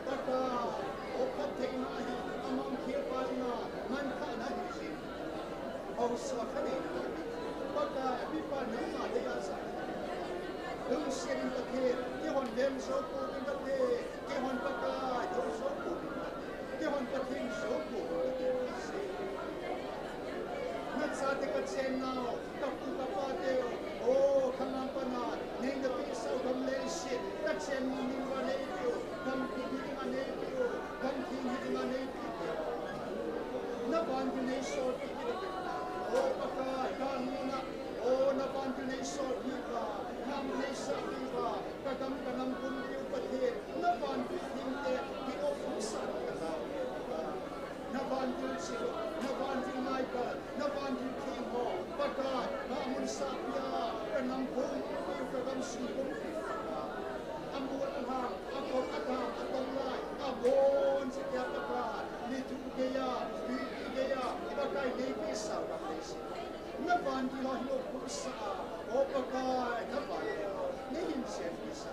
Pakai, o phattheina hi, amangkhel pa dinga, manthahna hi jin. Haosa thaneina hi, Pakai, apipa nangma deiya sa. Lungset in Pathen, keihon veng jou pouvin Pathen, keihon Pakai, jou jou pouvin Pathen, keihon Pathen jou pouvin Pathen. Nachate kachennau, kapu kapa teu, o, khanam pana, neina pehsau gam leiset, kachen nom in va neipiu, gam kum hi dinga neipiu, gam theng hi dinga neipiu. Navantil neisolpi kit in, o Pakai, kanuna, o, navantil neisolpi va, nam neisahpi va, kagam kanam pumpiu Pathen, navantil thengte, kino pumsah kata. Navantil chil, navantil ngaikal, navantil theng ho, Pakai, namun sahpia, kanam pumpiu, kagam sung pumpiu, Pakai. Amol alhang, akop adang, atonglai, abonchauva Pakai, nithu geiya, tuipi geiya, Pakai neipehsau gam leiset. Navantil ho hi opusah a, o Pakai, navantil ho, neihin chenpisa.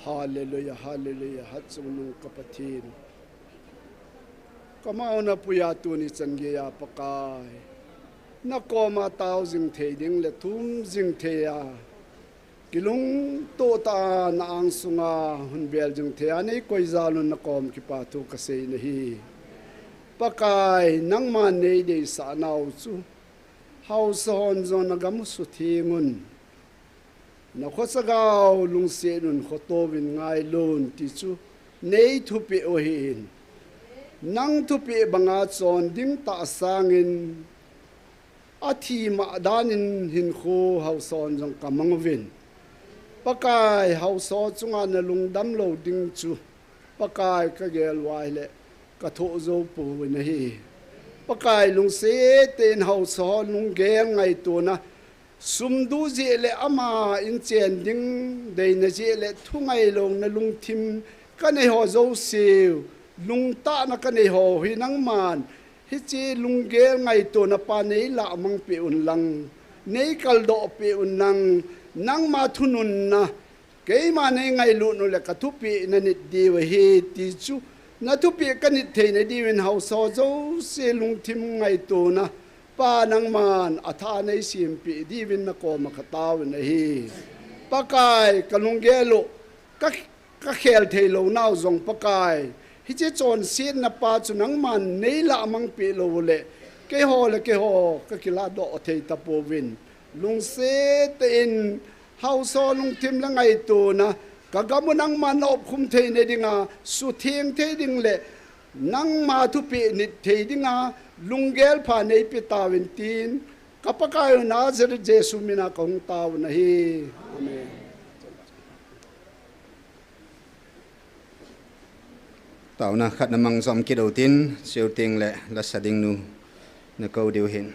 Hallelujah, hallelujah, hatchungnung ka Pathen. Kamauna puiya tuni chan geiya Pakai. Na koma tao jing thei ding le thum jing thei a. Kilungto tah a na angsunga hunbel jing thei a nei koi jal un na kom kipathu ka sei nahi. Pakai nangma nei deisah nau chu. Haosa hon jong na gam u sutheng un. Na khosagau lungset un khoto uvin ngailun ti chu nei thupeh u ahin. Nang thupeh banga chon ding tah sangin athi mah danin hinkho haosa hon jong ka mang uvin. Pakai haosa chunga na lungdam lou ding chu. Pakai ka gel uva ahile ka thoh jou pouvin ahi. Pakai lungset tah in haosa ho lunggel ngaitona sum duh jeh le ama in chen ding deina jeh le thu ngailouna lungthim ka nei ho jouse u lungtahna ka nei ho hi nangman hiche lunggel ngaitona pa nei lah mang peh un lang, nei kaldoh peh un lang, nangma thununna Keima nei ngailut u le ka thupeh na nit diu ahi ti chu, na thupeh ka nit theina diuvin haosa jouse lungthim ngaitona, Pa nangman atha nei sempeh diuvin na koma ka taovin ahi. Pakai ka lunggel u, ka, ka khel thei lou nau jong Pakai, hiche chonsetna pa chu nangman nei lah mang peh lou u le, keiho le keiho ka kilah doh thei tapouvin. Lungset tah in, haosa lungthim le ngaitona, ka gam u nangman na opkhum theina dinga, sutheng thei ding le, nangma thupeh nit thei dinga, lunggel pha nei pe tauvin tin, ka Pakai u Nazareth Jesu mina ka hung taovin ahi. Amen. Taona khat na mang jom kit u tin, chuteng le la sa ding nu na kou diu hin.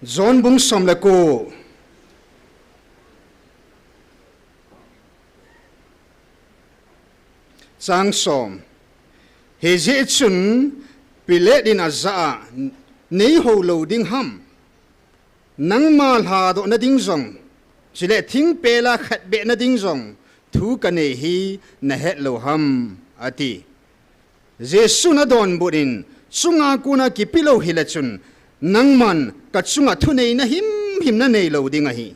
John bung som le ko. Chang som. Hijeh chun Pilate in ajah a, nei hou lou ding ham? Nangma lhadoh na ding jong, chule thingpel a khatbeh na ding jong, thu ka nei hi na het lou ham, ati. Jesu'n adonbut in, chunga kona kipe lou hile chun, nangman ka chunga thuneina himhim na nei lou ding ahi.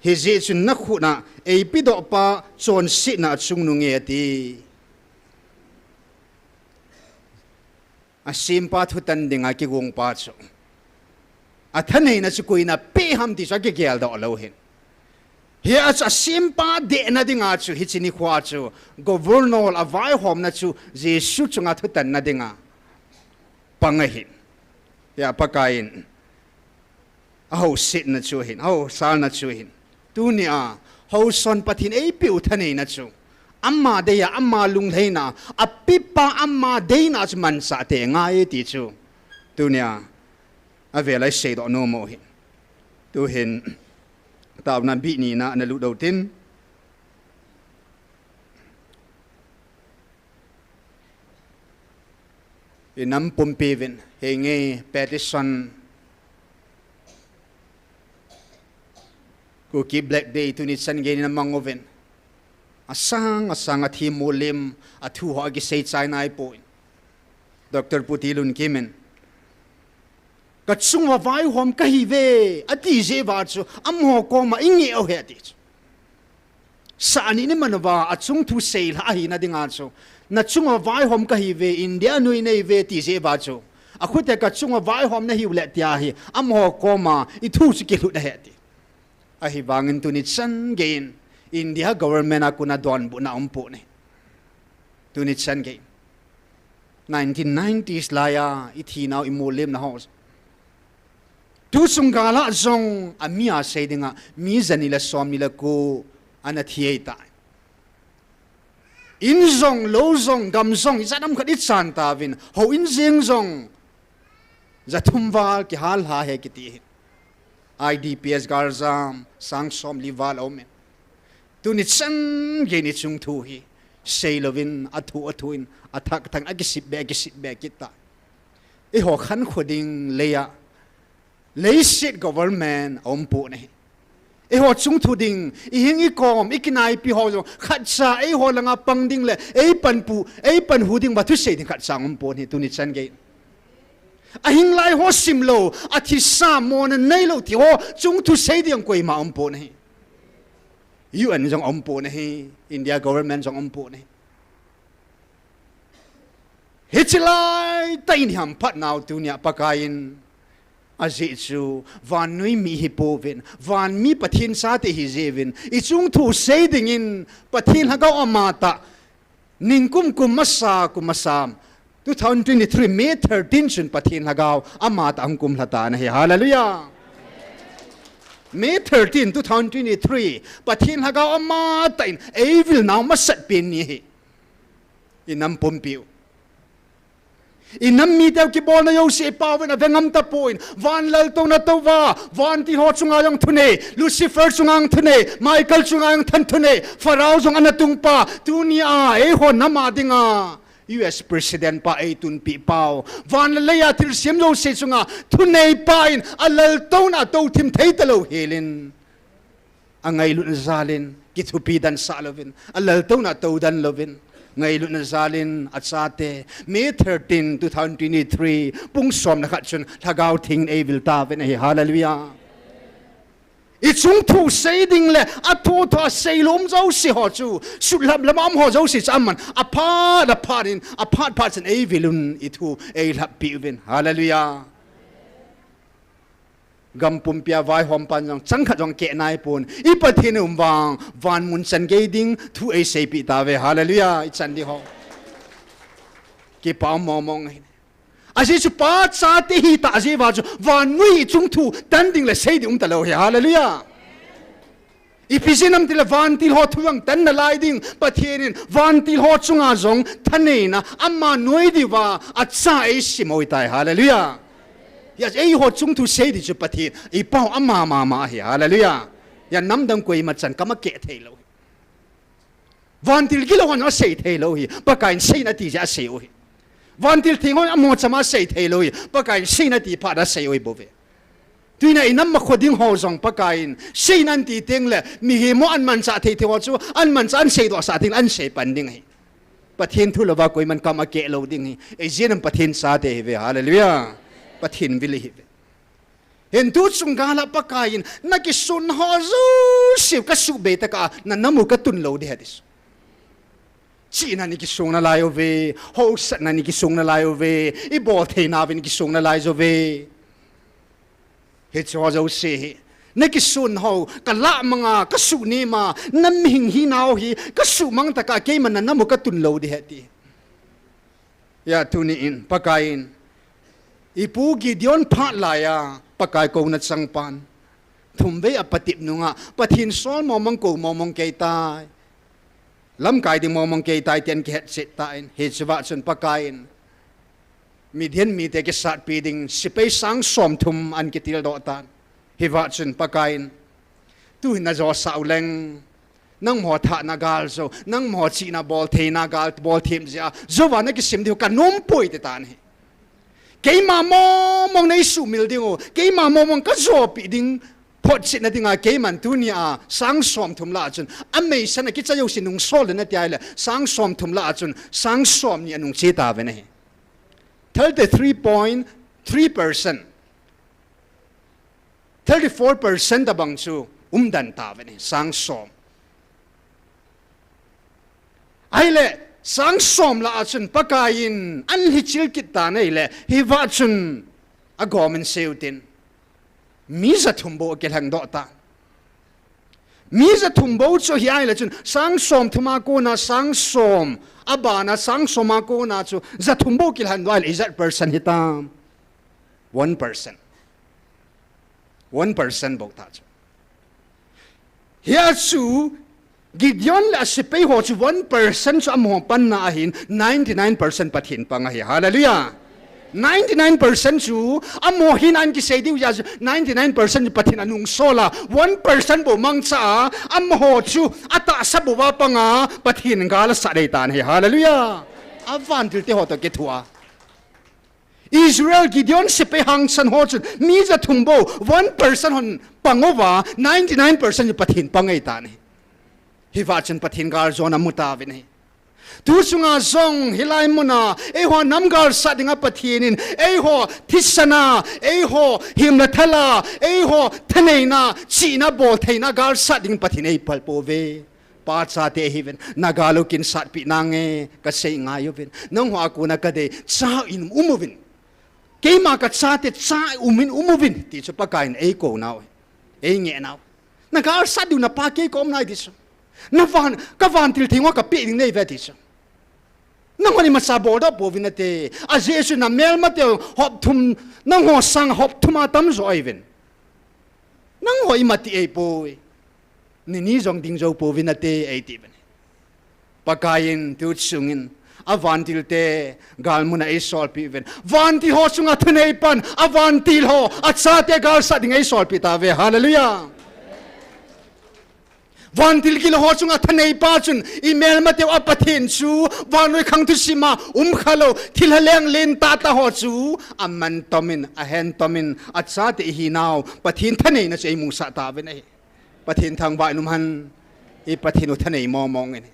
Hijeh chun na khut a eipedoh pa chonsetna a chungnung e ati. Asempa thutan dinga kigong pa chu. Athaneina chu koi'n ape ham ti chu akigeldoh lou hin. Hia chu asempa dehna dinga chu hiche nikho chu governor a vaihomna chu Jesu chunga thutanna dinga pang ahin. Hia Pakaiyin. Ahousetna chu ahin, ahousalna chu ahin. Tunia, haosa hon Pathen eipeh u thaneina chu. Ama deiya, ama lunglhaina, apepa ama deina chu manchah tei ngai ti chu. Tunia, avel a iseidoh nom u ahin. Tuhin, taona bih nina ana lut u tin. Inam pumpi uvin, henge petition, Kuki Black Day tuni chan gei in amang uvin. Asang, asang a themmo lim, athu ho akisei chai nai poi. Doctor Pu Tilunkim in, ka chunga vaihom kahiuve, ati jeh uva chu, amaho koma inge u he ati chu. Sa ani ni man uva, achung thu seilha ahina dinga chu. Na chunga vaihom kahiuve, India nui neiuve, ti jeh uva chu. Akhut a ka chunga vaihom nahiu le tia hi, amaho koma, ithu chu kilhut ahi ati. Ahivangin tuni chan gei in, India government a kona donbutna aumpoi. Tuni chan gei. Nineteen nineties laiya, ithinau imolem na ho. Tuchung gal a jong, ami a sei dinga, mi jani le som ni le ko, ana thi ahitai. In jong, lou jong, gam jong, ijat ham khat ichan tauvin, houin jeng jong, jathum val kihal lha ahi kiti hin. I D Ps galjam, sang som li val aum in. Tuni chan gei ni chungthu hi seilouvin, athu athu in, athak thak in, akisip be, akisip be kit ta. Eiho khankho ding leiya, leiset government aumpon ahi. Eiho chungthu ding, ihing ikom, ikinaipi ho jong, khatcha eiho langa pang ding le, eipanpu, eipanhu ding, va thusei ding khatcha aumpon ahi, tuni chan gei. Ahinglai ho simlou, athisa mona neilou ti ho, chungthu sei ding koima aumpon ahi. U N jong aumpon ahi, India government jong aumpon ahi. Hiche laitah in ihamphat nau tunia Pakaiyin, ajeh chu vannoi mi ihipouvin, van mi Pathen chate ihijiuvin, ichungthu sei dingin Pathen lhagao amatah, ningkum kum masa, kum masa, two thousand twenty-three, May thirteen chun Pathen lhagao amatah ahung kumlha tan ahi. Hallelujah. May thirteen, two thousand twenty-three, Pathen lhagao amatah in eivil nau masat pen ni ahi. Inam pumpiu, inam miteu kibolna jouse ipauvin, avengam tapon, van laltouna touva, vantil ho chunga jong thunei, Lucifer chunga jong thunei, Michael chunga jong thunei, Pharaoh jong ana tungpa, tunia eiho nama dinga U S President pa eitunpeh pau, van le leiya thilsem jouse chunga thuneipa in, alaltouna touthim thei talou helin, angailutna jalin, kithupi dansah louvin, alaltouna tou dan louvin, ngailutna jalin achate, May thirteen, two thousand twenty-three, pung som le khat chun Lhagao Theng in eivil tauvin ahi. Hallelujah. Ichungthu sei ding le athu thu a seilou um jouse ho chu, sutlhap lama um ho jouse chu aman aphat aphat in, aphat phat chun eivilun, ithu eilhappi uvin. Hallelujah. Gam pumpia vaihompan jong changkhat jong keh naipon, i Pathen um vang van mun chan gei ding thu eiseipeh tauve. Hallelujah. Ichan ding ho, kipa um mong mong ahi. Ajeh chu Pa chate ihitah jeh uva chu vannoi chungthu tan ding le sei ding um talou ahi. Hallelujah. Ipi jeh ham itile vantil ho thu jong tan nalai ding, Pathen in vantil ho chunga jong thaneina ama noi diuva acha eisim u ahitai. Hallelujah. Hijeh a eiho chungthu sei ding chu Pathen i pao ama mama ahi. Hallelujah. Hijeh a namdang koima chan kam akeh theilou ahi. Vantil gilou hon asei theilou ahi, Pakaiyin seiyin ati jeh a asei u ahi. Vantil theng hon amaho chama asei theilou ahi, Pakaiyin seiyin ati phat a asei u ahibouve. Tunia inam makho ding ho jong Pakaiyin seiyin ati tengle, mihem ho amanchah thei thei ho chu amanchah, aseidohsah tengle asei pan ding ahi. Pathen thu louva koiman kam akeh lou ding ahi. Ijeh inem, Pathen chate ihiuve. Hallelujah. Pathen vil ihiuve. Hin tu chunggal a Pakaiyin, nakisonna ho jouse kasuhbei tah a nanam u katun lou ding ahi ati chu. Chihna in ikisong nalai uve, haosatna in ikisong nalai uve, ibol theina uvin ikisong nalai uve. Hiche ho jouse hi, nakisonna ho kalah manga, kasuh nema, namihing hinau hi kasuhmang tah a keiman nanam u katun lou ding ahi ati. Hijeh a tuni in Pakaiyin, ipu Gideon phat laiya Pakai kouna changpan, thumvei apatep nunga Pathen sol mongmong, kou mongmong keitai, lamkai ding mongmong keitai tin kihetchet tan, hichea chun Pakaiyin Midian mite kisatpi ding sepai sang somthum ahin kitildoh tan. Hijeh a chun Pakaiyin, tuhin najosah u leng, nangma thahna gal jou, nangma chihna bol theina gal, bol them jeh a, jouva nakisim diu kanom poi, ati tan ahi. Keima mongmong neisuhmil diu, keima mongmong kajopeh ding, photchetna dinga keiman tunia sang somthum lah a chun ameisan akicha jouse nungsol le nati ahile, sang somthum lah a chun sang somni anungche tauve ahi. Thirty-three point three percent. Thirty-four percent abang chu umden tauve ahi, sang som. Ahile, sang som lah a chun Pakaiyin ahin lhichil kit tan ahile, hijeh a chun agomin seiyu tin, mi jathum bou akilhengdoh tan. Mi jathum bou chu hi ahile chun, sang somthum a kona sang som, abana sang som a kona chu jathum bou kilhengdoh ahile, ijat percent hitam? One percent. One percent bou tah chu. Hijeh a chu Gideon le asepai ho chu one percent chu amaho panna ahin, ninety-nine percent Pathen pang ahi. Hallelujah. Ninety nine percent chu, amaho hina in kisei diu jeh chu, ninety nine percent chu Pathen anung sol a, one percent bou mangcha a, amaho chu atahsa bou a panga, Pathen gal asat ding ahitan ahi. Hallelujah. Avantil te ho toh kithoa. Israel Gideon sepai hangsan ho chun, mi ja thum bou, one percent hon pang uva, ninety nine percent chu Pathen pang ahitan ahi. Hivang chun Pathen galjona amu tauvin ahi. Tu chunga jong hilai muna, eiho nam gal sat dinga Pathen in, eiho thisan a, eiho himna thal a, eiho thaneina, chihna bol theina gal sat ding Pathen eipal pouve. Pa chate hiuvin, na gal u kin satpi nange, kasei ngai uvin. Nangho a kona kadei, cha in um uvin. Keima kachate cha umin um uvin, ti chu Pakai in eikou nau, eingeh nau. Na gal sat diu na pa kei kom nai ti chu. Na van, ka vantil theng ho kapeh ding nei ve ti chu. Nangho ni macha bol doh pouvin nate. Ajeh chu na melmateu hop thum, nangho sang hop thum a tamjo ahiuvin. Nangho ima ti eipoi. Ni ni jong ding jou pouvin nate eiti uvin. Pakai in tu chungin, avantil te, gal muna eisolpeh uvin. Vantil ho chunga thanei pan, avantil ho, achate gal sat ding eisolpeh tauve. Hallelujah. Vantil gil ho chunga thanei pa chun, i melmateu a Pathen chu, vannoi khang thusim a, um khalou, thilha leng len tahtah ho chu, aman tomin, ahen tomin, achate ihinau, Pathen thaneina chu eimusah tauvin ahi. Pathen thangvah in um hen, i Pathen u thanei mong mong in.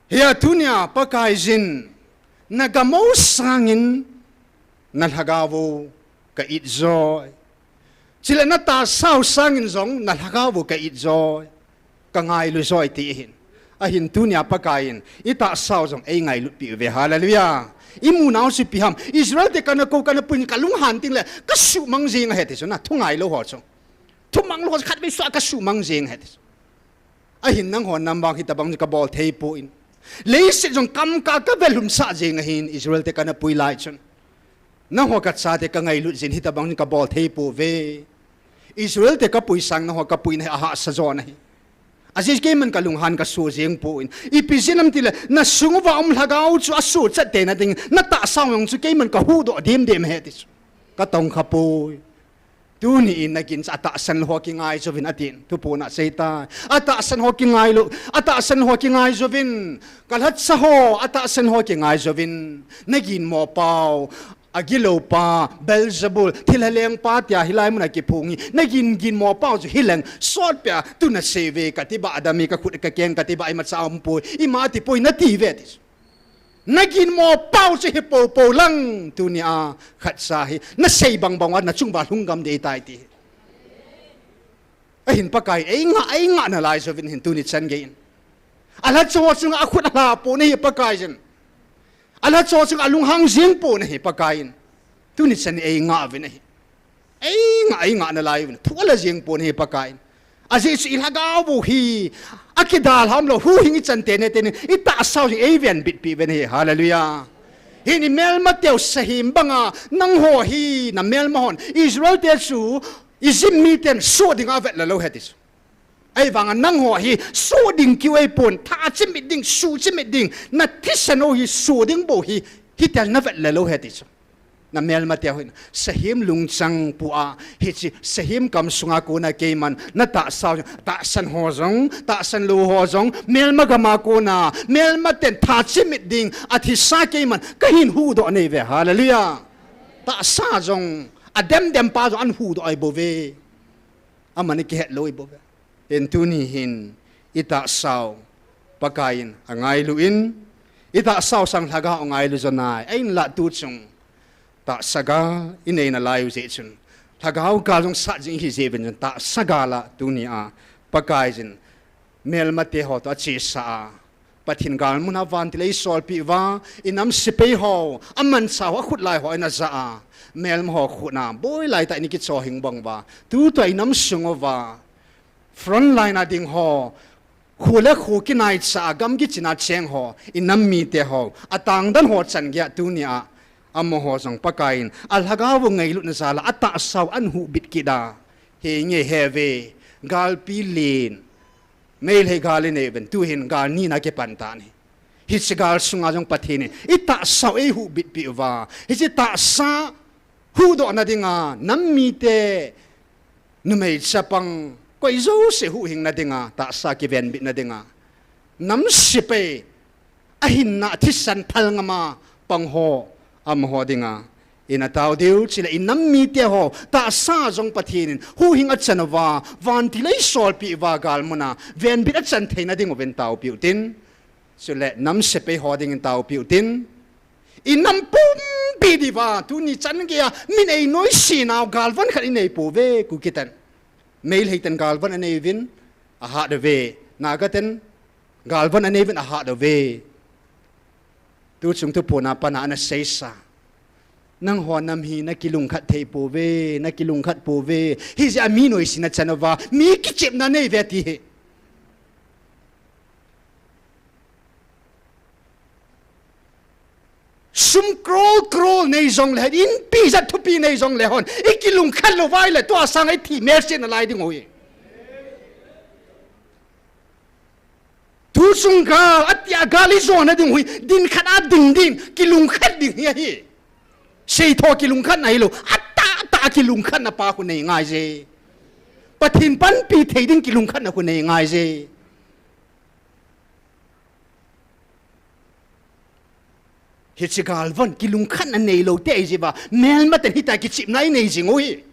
Hia tunia Pakaiyin, na gam u sangin, na lhagao u ka it joi. Chule na tahsa u sangin jong, na lhagao u ka it joi. Ka ngailu joi ti ahin. Ahin tunia Pakaiyin, i tahsa u jong eingailutpeh uve, hallelujah. I munau chu ipi ham, Israel te kana kou kana pui in ka lunghan tengle, ka suhmang jeng ahi ti chu na, thu ngailou ho chu. Thumang lou ho chu khatvei sua ka suhmang jeng ahi ti chu. Ahin nangho nam vang hitobang chu kabol thei poi. Leiset jong kamkah a kavelhumsah jeng ahin Israel te kana pui lai chun. Nangho kachate kangailut jin hitobang chu kabol thei pouve. Israel te kapui sang nangho kapuina hi ahahsa jo ahi. Ajeh keiman kalunghan kaso jeng poi. Ipi jeh ham tile, na sung uva um lhagao chu aso chet tei na ding, na tahsa u jong chu keiman kahuhdoh dem dem ahi ti chu. Katongkha poi. Tuni in na gin chu atahsan lou ho kingai jouvin atin, thuphon a asei tai. Atahsan ho kingai lou, atahsan ho kingai jouvin. Ka lhacha ho, atahsan ho kingai jouvin. Na ginmo pau, agilou pa, Beelzebul, thilha leng pa tia hilai muna kiphong hi. Na gin, ginmo pau chu hileng, sotpeh a, tu nasei uve, kati bah a dam e, kakhut kakeng, kati bah a imacha umpoi, ima tipoi, nati uve ti chu. Na ginmo pau chu hi poupou lang, tunia khatcha hi, nasei bang bang uva, nachung uva lhung gam ding ahitai ti. Ahin Pakai, eingah, eingah nalai jouvin ahin tuni chan geiyin. Alhacha ho chunga akhut alha pon ahi Pakaiyin. Alhacha ho chunga alunghang jeng pon ahi Pakaiyin. Tuni chan eingah uvin ahi. Eingah, eingah nalai uvin. Thu ala jeng pon ahi Pakaiyin. Ajeh chu i lhagao u hi. Akidalha umlou, huhhing ichan teni teni. I tahsa u jong eivenbitpeh uvin ahi. Hallelujah. Hin i melmateu sahem banga, nangho hi, na melma hon. Israel te chu, Egypt miten soh dinga avet la lou ahi ti chu. Ahivanga nangho hi, soh ding kiu ahipon, tha chimit ding, su chimit ding, na thisan u hi, soh ding bou hi, hitia navet la lou ahi ti chu. Na melmateu hin, sahem lungchang pua, hiche, sahem kam sunga kona keiman, na tahsa u, tahsan ho jong, tahsan lou ho jong, melma gam a kona, melmaten tha chimit ding, athisa keiman, kahin huhdoh nei uve, hallelujah. Tahsa jong, adem dem pa jong, ahin huhdoh ahi bouve. Aman akihet lou ahi bouve. Hin tuni hin i tahsa u Pakaiyin angailu in, i tahsa u sang lhagao angailu jo nai. Ahinlah tu chung tahsa gal inei nalai u jeh chun, lhagao gal jong sat jing ihi jeh uvin chun tahsa gal a tunia Pakaiyin melmate ho toh achesa a, Pathen gal muna vantil eisolpeh uva, i nam sepai ho, amanchah ho, akhut lai ho, eina ja a, melma ho khut a, boi laitah in ikichohhing bang uva, tutua i nam sung uva, front line a ding ho, kho le kho kinaicha a, gam kichin a cheng ho, i nam mite ho, atangdan ho chan geiya tunia, amaho jong Pakaiyin, alhagao u ngailutna jal a, atahsa u ahin huhbit kit a, henge heve, galpi len, Meitei gal inei uvin, tuhin gal nina kipan tan ahi. Hiche gal sunga jong Pathen in itahsa u eihuhbitpeh uva, hiche tahsa huhdohna dinga nam mite, numei chapang, koi jouse huhhingna dinga, tahsa kivenbitna dinga, nam sepai ahinna thisan phalngama pang ho, amaho dinga ina tao diu, chule inam mite ho tahsa jong Pathen in huhhing achan uva, vantil eisolpeh uva, galmuna venbit achan theina dinguvin taopiu tin. Chule nam sepai ho dingin taopiu tin. Inam pumpi diuva tuni chan geiya min einoise nau galvon khat inei pouve, Kuki ten. Meitei ten galvon aneiuvin, ahat uve. Naga ten galvon aneiuvin, ahat uve. Tuchung thuphona pana ana seisa, nangho nam hi nakilungkhat thei pouve, nakilungkhat pouve. Hijeh a mi noisena chan uva mi kichepna neiuve ati hi. Sum crore crore nei jongle, inpi jat thupi nei jongle hon ikilungkhat lou uva ahile, tua sanga ithi melsetna lai ding ahi. Tuchung gal, atia gal ijona ding hi, din khat a ding ding, kilungkhat ding hi ahi. Seitho kilungkhatna hilou, atahtah kilungkhatna pa khu nei ngaije. Pathen panpi thei ding kilungkhatna khu nei ngaije. Hiche galvon kilungkhatna neilou te ahi jeh uva, melmaten hitia kichepna inei jing u hi.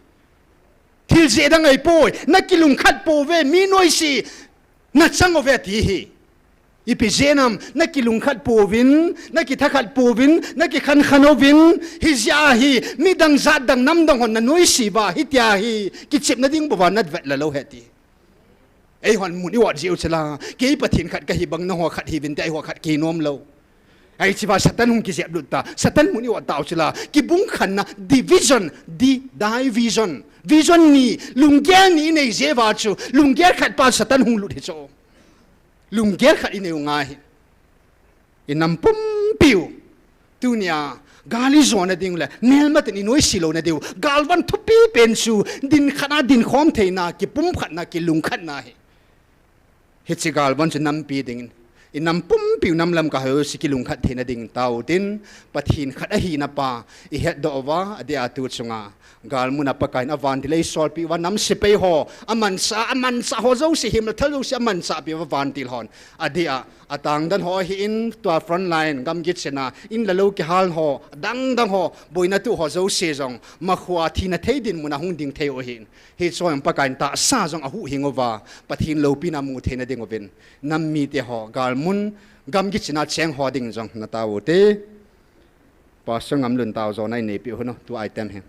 Thil jeh dang ahipoi, nakilungkhat pouve, mi noisena chang uve ati hi. Ipi jeh ham, nakilungkhat pouvin, nakithakhat pouvin, nakikhankhan uvin, hijeh a hi midang jatdang namdang hon nanoise uva, hitia hi kichepna ding bouva navet la lou ahi ati. Eihon mun i-ot jiu chula, kei Pathen khat kahi bang nangho khat hiuvin ti, eiho khat kinom lou. Hiche uva Satan hung kijeplut ta, Satan mun i-ot tau chula, kibungkhanna, division, di, division. Vision ni, lunggel ni inei jeh uva chu, lunggel khat pa Satan hung lut hi chu. Lunggel khat inei u ngai hi. Inam pumpiu, tunia gal ijona ding le, melmaten inoise louna diu galvon thupi pen chu, din khat a dinkhom theina, kipumkhatna, kilungkhatna ahi. Hiche galvon chu nampi dingin, inam pumpiu nam lamkai ho jouse kilungkhat theina dingin tao utin, Pathen khat ahina pa ihetdoh uva, adeh a tuchunga galmuna Pakaiyin avantil eisolpeh uva, nam sepai ho amanchah, amanchah ho jouse, himna thal jouse amanchahpeh uva vantil hon, adeh a atangdan ho ahin, tua front line, gamgi chena in le lou kihal ho, adangdang ho, boina tuh ho jouse jong, makhoa thina thei dinmuna hung ding thei u ahin. Hiche jong Pakaiyin tahsa jong ahuhhing uva, Pathen loupina mu theina dinguvin, nam mite ho, galmun, gamgi chena cheng ho ding jong natao ute. Pastor Ngamlun tao jona ineipiu hih un, tu item hi.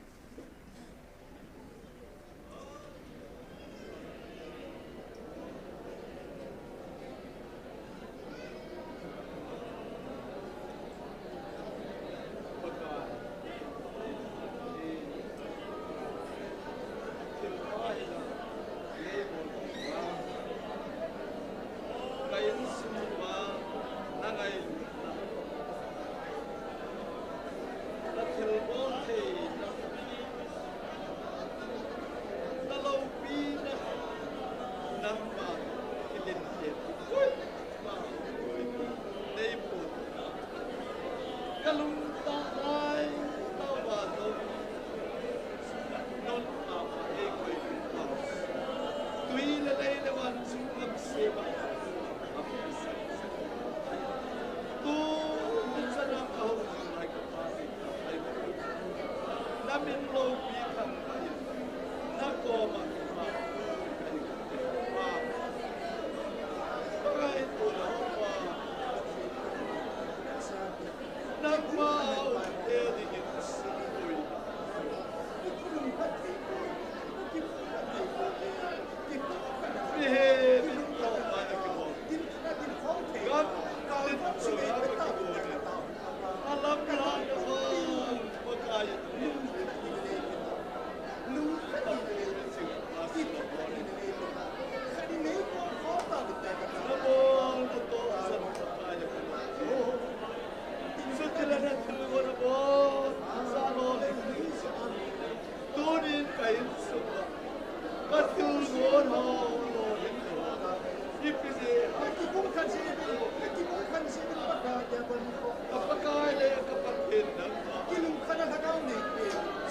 Ka Pakai le ka Pathen nangma.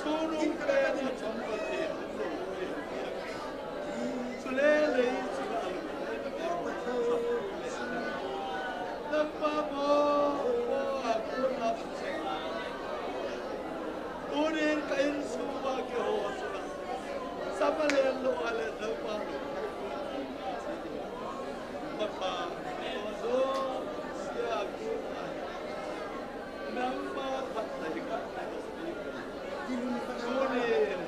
Chungnung pen a cham Pathen. Chule leichung a lungdon. Nangma mo, mo a kona. Tunin ka insung uva kihou a sunga. Sapa lenlou a le nangma. Papa, mo jo, sia kona. Nangma phatna hi ka. Tunin,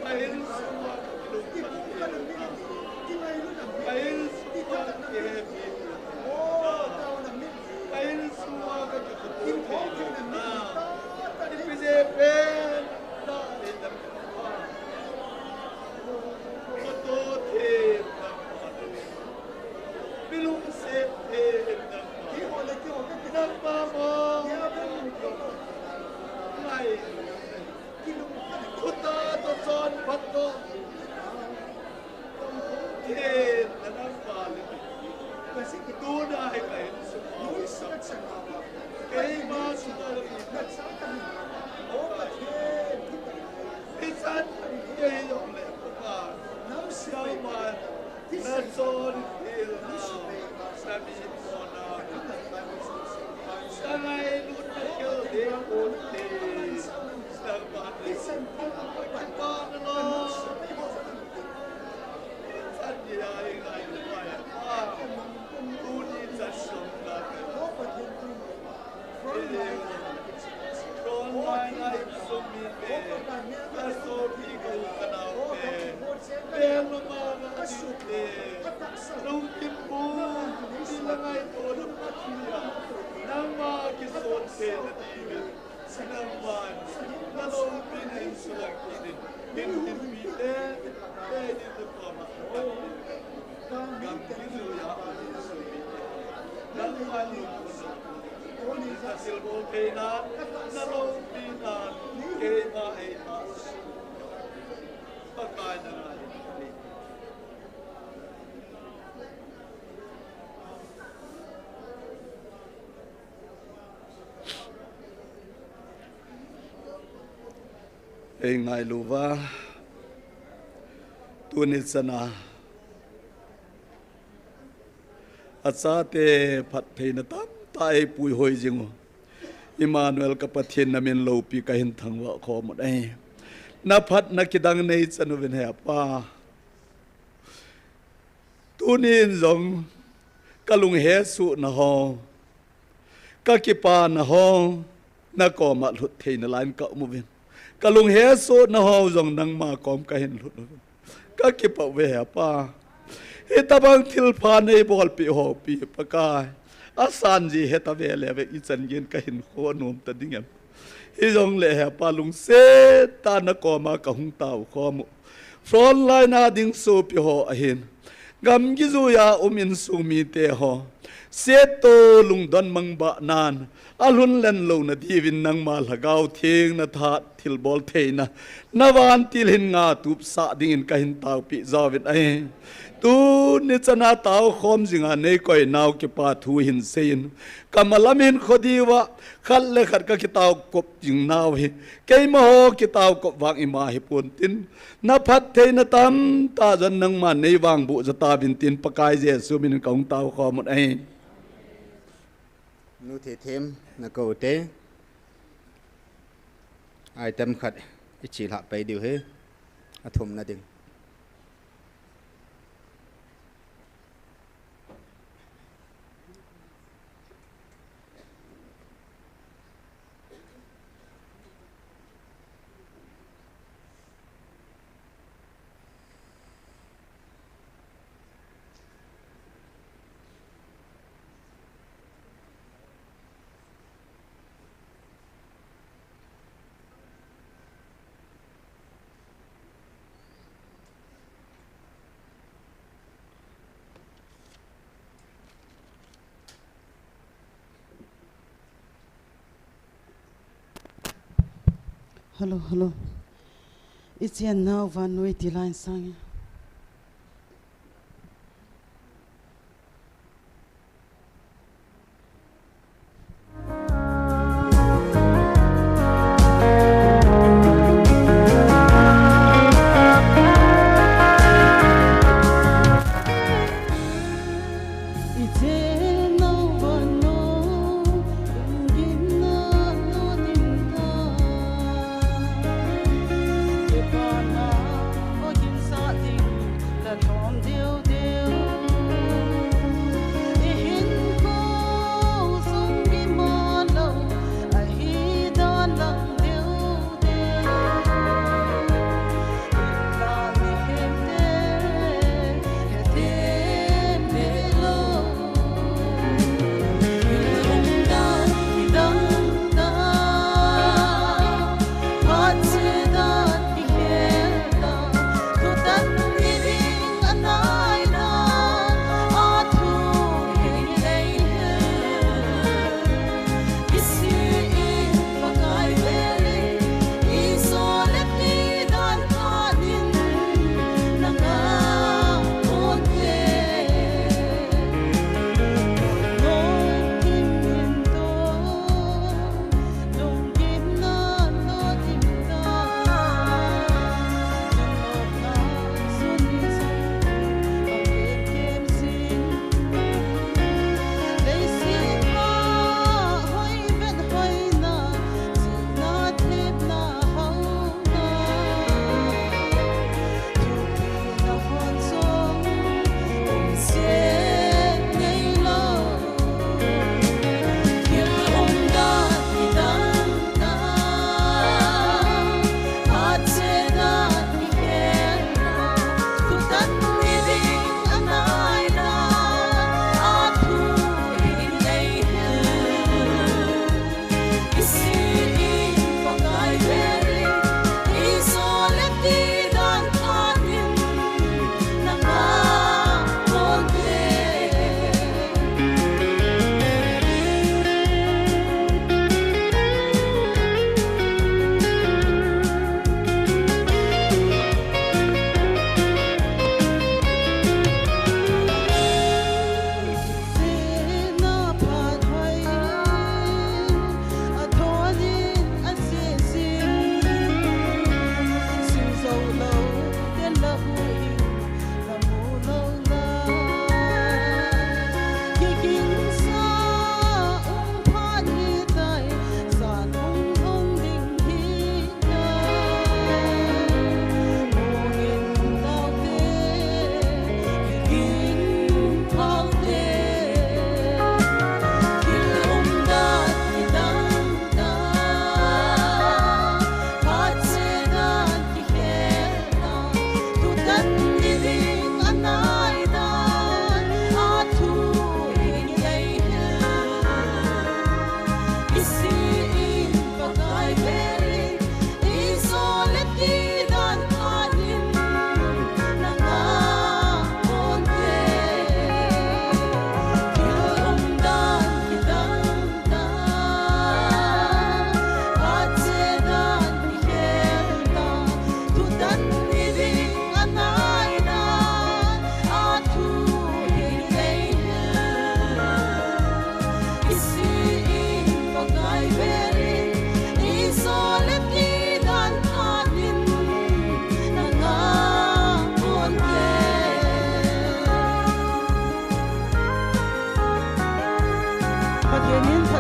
ka insung uva ka kilungphat. Ka insung uva ka kihepi. Ka insung uva ka kikhopna. Ipi jeh pen, ta le ta. Khoto them nangma. Mi lungset them nangma. Nangma mo. Ngai. Khota toh chonphat toh. Pathen, nangma le. Tuna hi ka insung. Keima sunga. Hichan, kei jong le, Papa. Nangma. Nachonphat na, namitmona, nangailutna khel ding ponte, nangma, nangma, chan dia ingailu mai, tuni chan sung ka. Frontline a insung mite, ka sopi ka u ka naote, bel mama ka dingte, lungthim pum, ti la ngaito lungthim a, nangma kisonse na diuvin, nangman, na loupina insung lang kit in, hin tin mite, te din te pa ma. Ei ngailu va, tuni chana achate phattheina tamtah eipui hoi jing u. Emmanuel ka Pathen, namin loupi kahin thangvah khom u ahi. Na phatna kidang nei chan uvin he Apa. Tunin jong ka lunghesohna ho, ka kipana ho, na koma lhut theina laiyin ka um uvin. Ka lunghesohna ho jong nangma kom kahin lhut uvin. Ka kipah uve he Apa. Hitabang thilpha neibolpeh ho pi Pakai. Asan ji heta vele ve ichan geiyin kahin khoh nom ta ding em. Hijongle he Apa lungset tah a na koma kahung tao khom u. Frontline a ding sopi ho ahin. Gamgi juiya um insung mite ho. Setto lungdon mangbahnan. Alhun len louna diuvin nangma Lhagao Theng na thahat thilbol theina. Na vantil hin ngatup sah dingin kahin taopeh jouvin ahi. Tuni chana tao khom jinga neikoi nau kipa thu hin seiyin. Ka malam hin kho diuva, khat le khat ka kitao kop jing nau hi. Keima ho kitao kop vang ima hi pon tin. Na phattheina tamtah jong nangman nei vangboh jo tauvin tin Pakai Jesu minin kahung tao khom u ahi. Nu Thithem, na kou te. Item khat i chih lhah pai diu hi. Athumna ding. Hello, hello. Ichi an nau van noi ti line sang.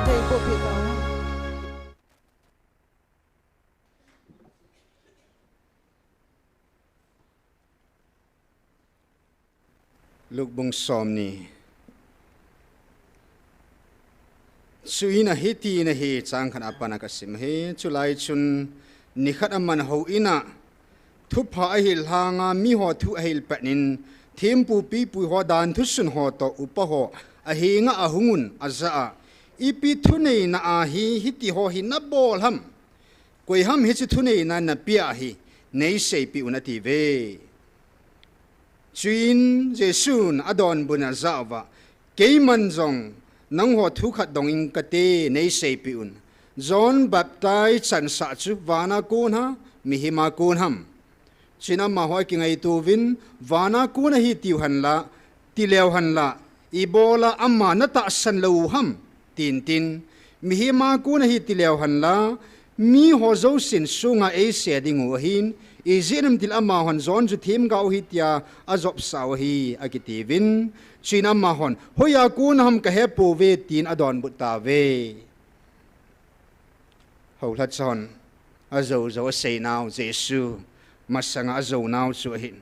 Kei ko pi ta. Luke bung somni. Chuin ahi tin ahi, chang khat apat a kasim ahi. Chulai chun nikhat aman houin a thupha ahil lhanga miho thu ahil pet in, thempu pipu ho danthu sun ho toh upa ho ahenga ahungun ajah a, ipi thuneina ahi hiti ho hi nabol ham? Koi ham hiche thuneina napeh ahi, neiseipeh un atiuve. Chuin Jesun adonbut in ajah uva, keiman jong nangho thu khat dong ing kate, neiseipeh un. John Baptist chansah chu vana kon ham, mihema kon ham? Chuin amaho akingaito uvin, vana kon ahi tiu henla, tileu henla, ibola ama natahsan lou u ham, tin tin, mihema kon ahi tileu henla, miho jousen sunga eisei dingu ahin, ijeh inem itile amahon John chu themgao ahi tia ajopsah u ahi, akitiuvin. Chuin amahon, hoiya kon ham kahepouve, tin adonbut tauve. Houlhacha hon ajou jou aseinau, Jesu masanga ajounau chu ahin.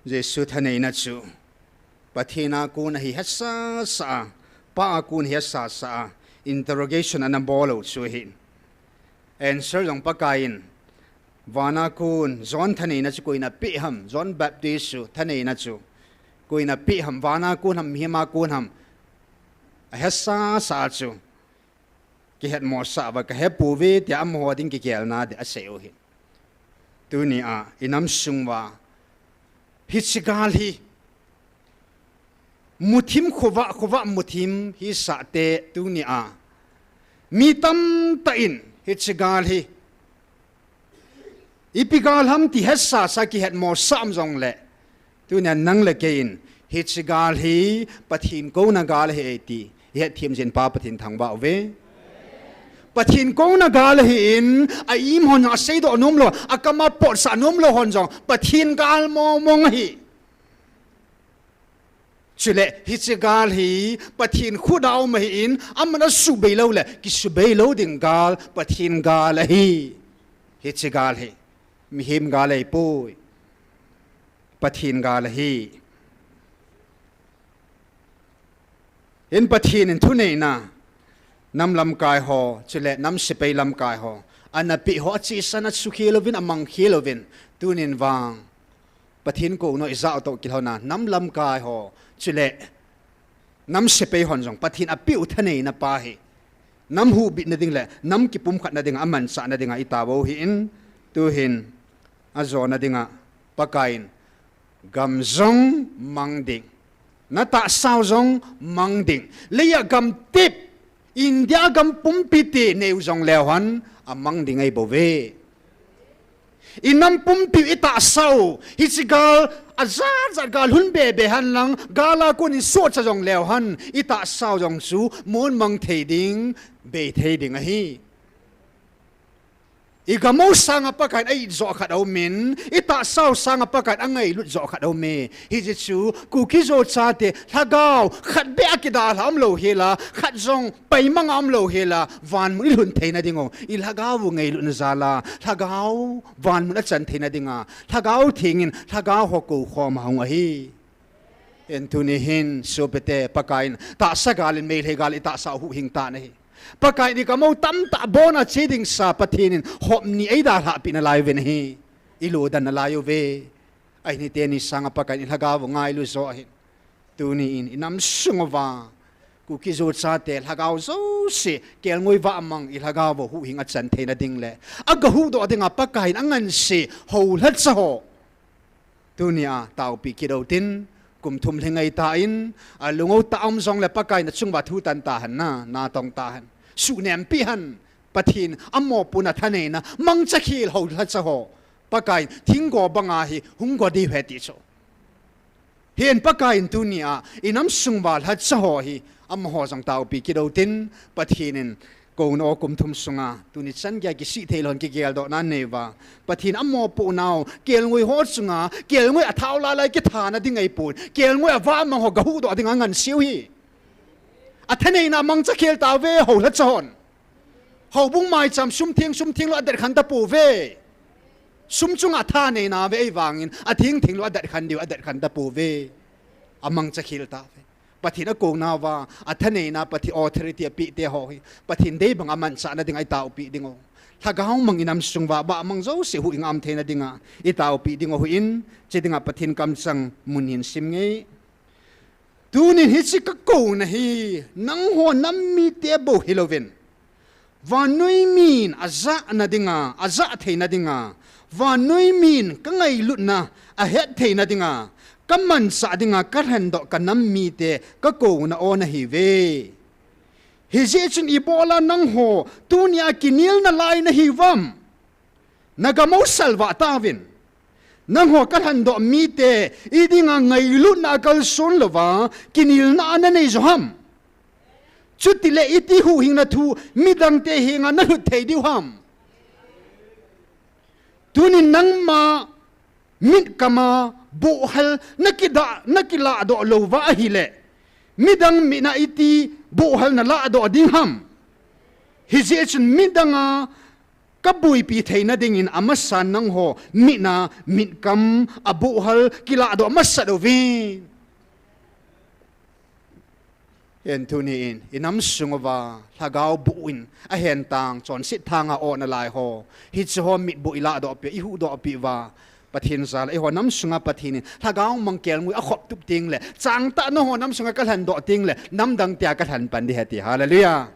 Jesu thaneina chu Pathen a kon ahi hetsasa a, Pa a kon ahi hetsasa a, interrogation ana bol u chu ahin. Answer jong Pakaiyin, vana kon, John thaneina chu koiyin apeh ham, John Baptist chu thaneina chu koiyin apeh ham, vana kon ham, mihema kon ham? Ahetsasa chu kihetmosah uva, kahepouve tia amaho ding kigelna ding asei u ahi. Tunia inam sung uva hiche gal hi muthim, khovah khovah muthim hisah te, tunia mi tamtah in hiche gal hi ipi gal ham ti hetsasa kihetmosah um jongle, tunia nang le keiyin hiche gal hi Pathen kouna gal ahi ti ihetthem jin Pa Pathen thangvah uve. Pathen kouna gal ahin, a-im hon jong aseidoh nomlou, akam a potsah nomlou hon jong Pathen gal mongmong ahi. Chule hiche gal hi Pathen khut a um ahin, aman asubei loule kisubei lou ding gal, Pathen gal ahi. Hiche gal hi mihem gal ahipoi, Pathen gal ahi. Hin Pathen in thuneina nam lamkai ho chule nam sepai lamkai ho anapeh ho achesan, asukhel uvin, amangkhel uvin, tunin vang Pathen kouna ijah u toh kilhona nam lamkai ho chule nam sepai hon jong Pathen apeh u thaneina pa hi nam huhbitna ding le nam kipumkhatna dinga amanchahna dinga itaovin, tuhin ajona dinga Pakaiyin gam jong mang ding, natahsau jong mang ding, leiya gamtep, India gam pumpi ti neiu jongleu hen amang ding ahibouve. Inam pumpiu itahsau, hiche gal ajatjat gal lhun bebe henlang, gal a konin sohcha jongleu hen itahsau jong chu monmang thei ding, bei thei ding ahi. Igam u sanga Pakaiyin a-it joh khat aumin, itahsau sanga Pakaiyin angailut joh khat aume. Hiche chu Kuki-Zo chate lhagao khat beh a kidalha umlou hela, khat jong paimanga umlou hela, vanmun ilhun theina dingu ilhagao u ngailutna jala lhagao vanmun achan theina dinga Lhagao Thengin lhagao ho koukhom ahung ahi. Hin tuni hin sopite, Pakaiyin tahsa galin, Meitei gal itahsau huhhing tan ahi. Pakaiyin igam u tamtah abona che dingsa Pathenin hop ni eidalhahpeh nalaiuvin ahi. Ilodan nalaiuve. Ahin hiti ni sanga Pakaiyin ilhagao u ngailu joh ahin, tuni in inam sung uva Kuki-Zo chate lhagao jouse kelngoi vahmang ilhagao u huhhing achan theina ding le agahuhdoh dinga Pakaiyin anganse houlhacha ho tunia taopi kit utin, kum thum lhing ahitan, alungou tah a um jongle Pakaiyin achunguva thutan tahen, na, natong tahen, suhnempi hen. Pathen amopohna thaneina mangchakhel houlhacha ho Pakaiyin thinggo banga hi hung go diu ahi ti chu. Hin Pakaiyin tunia inam sung uva lhacha ho hi amaho jong taopi kit utin, Pathenin kouna o kum thum sunga tuni chan geiya kisih theilou hon kigeldohna aneiuva, Pathen amopohnau kelngoi ho chunga kelngoi athao lailai kithana ding ahipon, kelngoi avahmang ho gahuhdoh dinga anganseu ahi. Athaneina amangcha khel tauve, houlhacha hon. Houbung maicham sum theng, sum theng lou adet khen tapouve. Sum chunga thaneina ve ahivangin, atheng theng lou adet khen diu, adet khen tapouve. Amangcha khel tauve. Pathen akouna uva, athaneina, Pathen authority apeh te ho hi, Pathen deibang amanchah na dinga itaopi diu. Lhagao mang inam sung uva, abah mang jouse huhhing a um theina dinga, itaopi diu ahin, hiche dinga Pathen kamchang mun hin sim inge. Tunin hiche kakouna hi, nangho nam mite bou hilouvin. Vannoi min ajahna dinga, ajah theina dinga, vannoi min kangailutna ahet theina dinga, kamanchah dinga kalhendoh kanam mite kakouna u nahiuve. Hijeh chun ibola nangho tunia kinel nalai nahiuvem. Nagam u salvah tauvin. Nangho kalhendoh mite idinga ngailutna akalson louva, kinelna nanei jo ham. Chutile iti huhhingna thu midangte henga nalhut thei diu ham. Tunin nangma mitkam a bohal nakidah, nakilahdoh louva ahile, midang mit a iti bohal nalahdoh ding ham. Hijeh chun midang a kaboipi theina dingin amasan nangho mit a mitkam abohal kilahdoh masat uvin. Hin tuni in, inam sung uva, lhagao boh in, ahen tang, chonset thanga o nalai ho. Hiche ho mitboh ilahdoh pi, ihuhdoh pi uva. Pathen jal a, eiho nam sunga Pathen in, lhagao mang kelngoi akhop tup teng le, changtah nangho nam sunga kalhendoh teng le, namdang tia kalhen pan ding ahi ti. Hallelujah.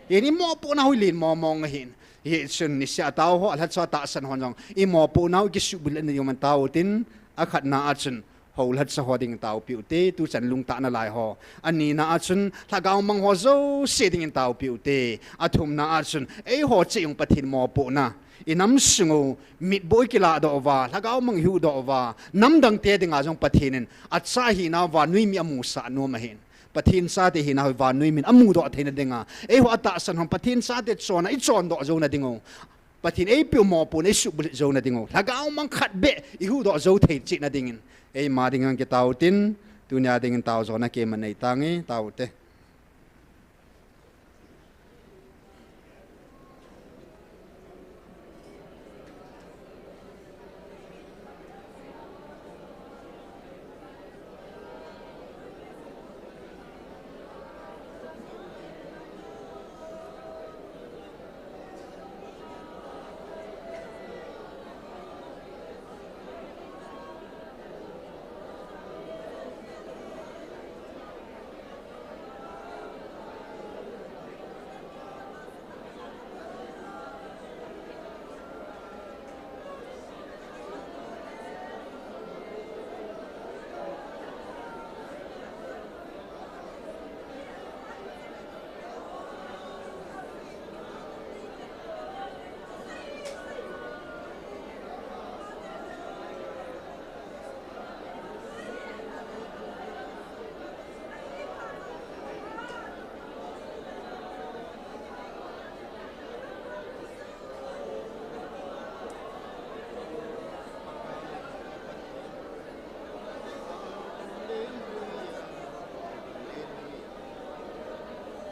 Hin imopohna hi len mong mong ahin. Hichun niseh a tao ho, alhacha tahsan hon jong, imopohna u kisuhbulhit na diu man tao tin, akhatna a chun, houlhacha ho ding taopi u te, tuchan lungtah nalai ho. Anina a chun, lhagao mang ho jouse dingin taopi u te. Athumna a chun, eiho cheh jong Pathen mopohna. Inam sung u, mitboh ikilahdoh uva, lhagao mang ihuhdoh uva, namdangte dinga jong Pathen in, acha hina uva, vannoi mi amusah nom ahin. Pathen chate hina uva, vannoi min amudoh theina dinga. Eiho atahsan hon Pathen chate chonna, ichondoh jouna diu. Pathen eipeh u mopohna isuhbulhit jouna diu. Lhagao mang khat beh ihuhdoh jou thei cheh na dingin. Eima dingin kitao tin, tunia dingin tao jona keiman nei tange, tao te.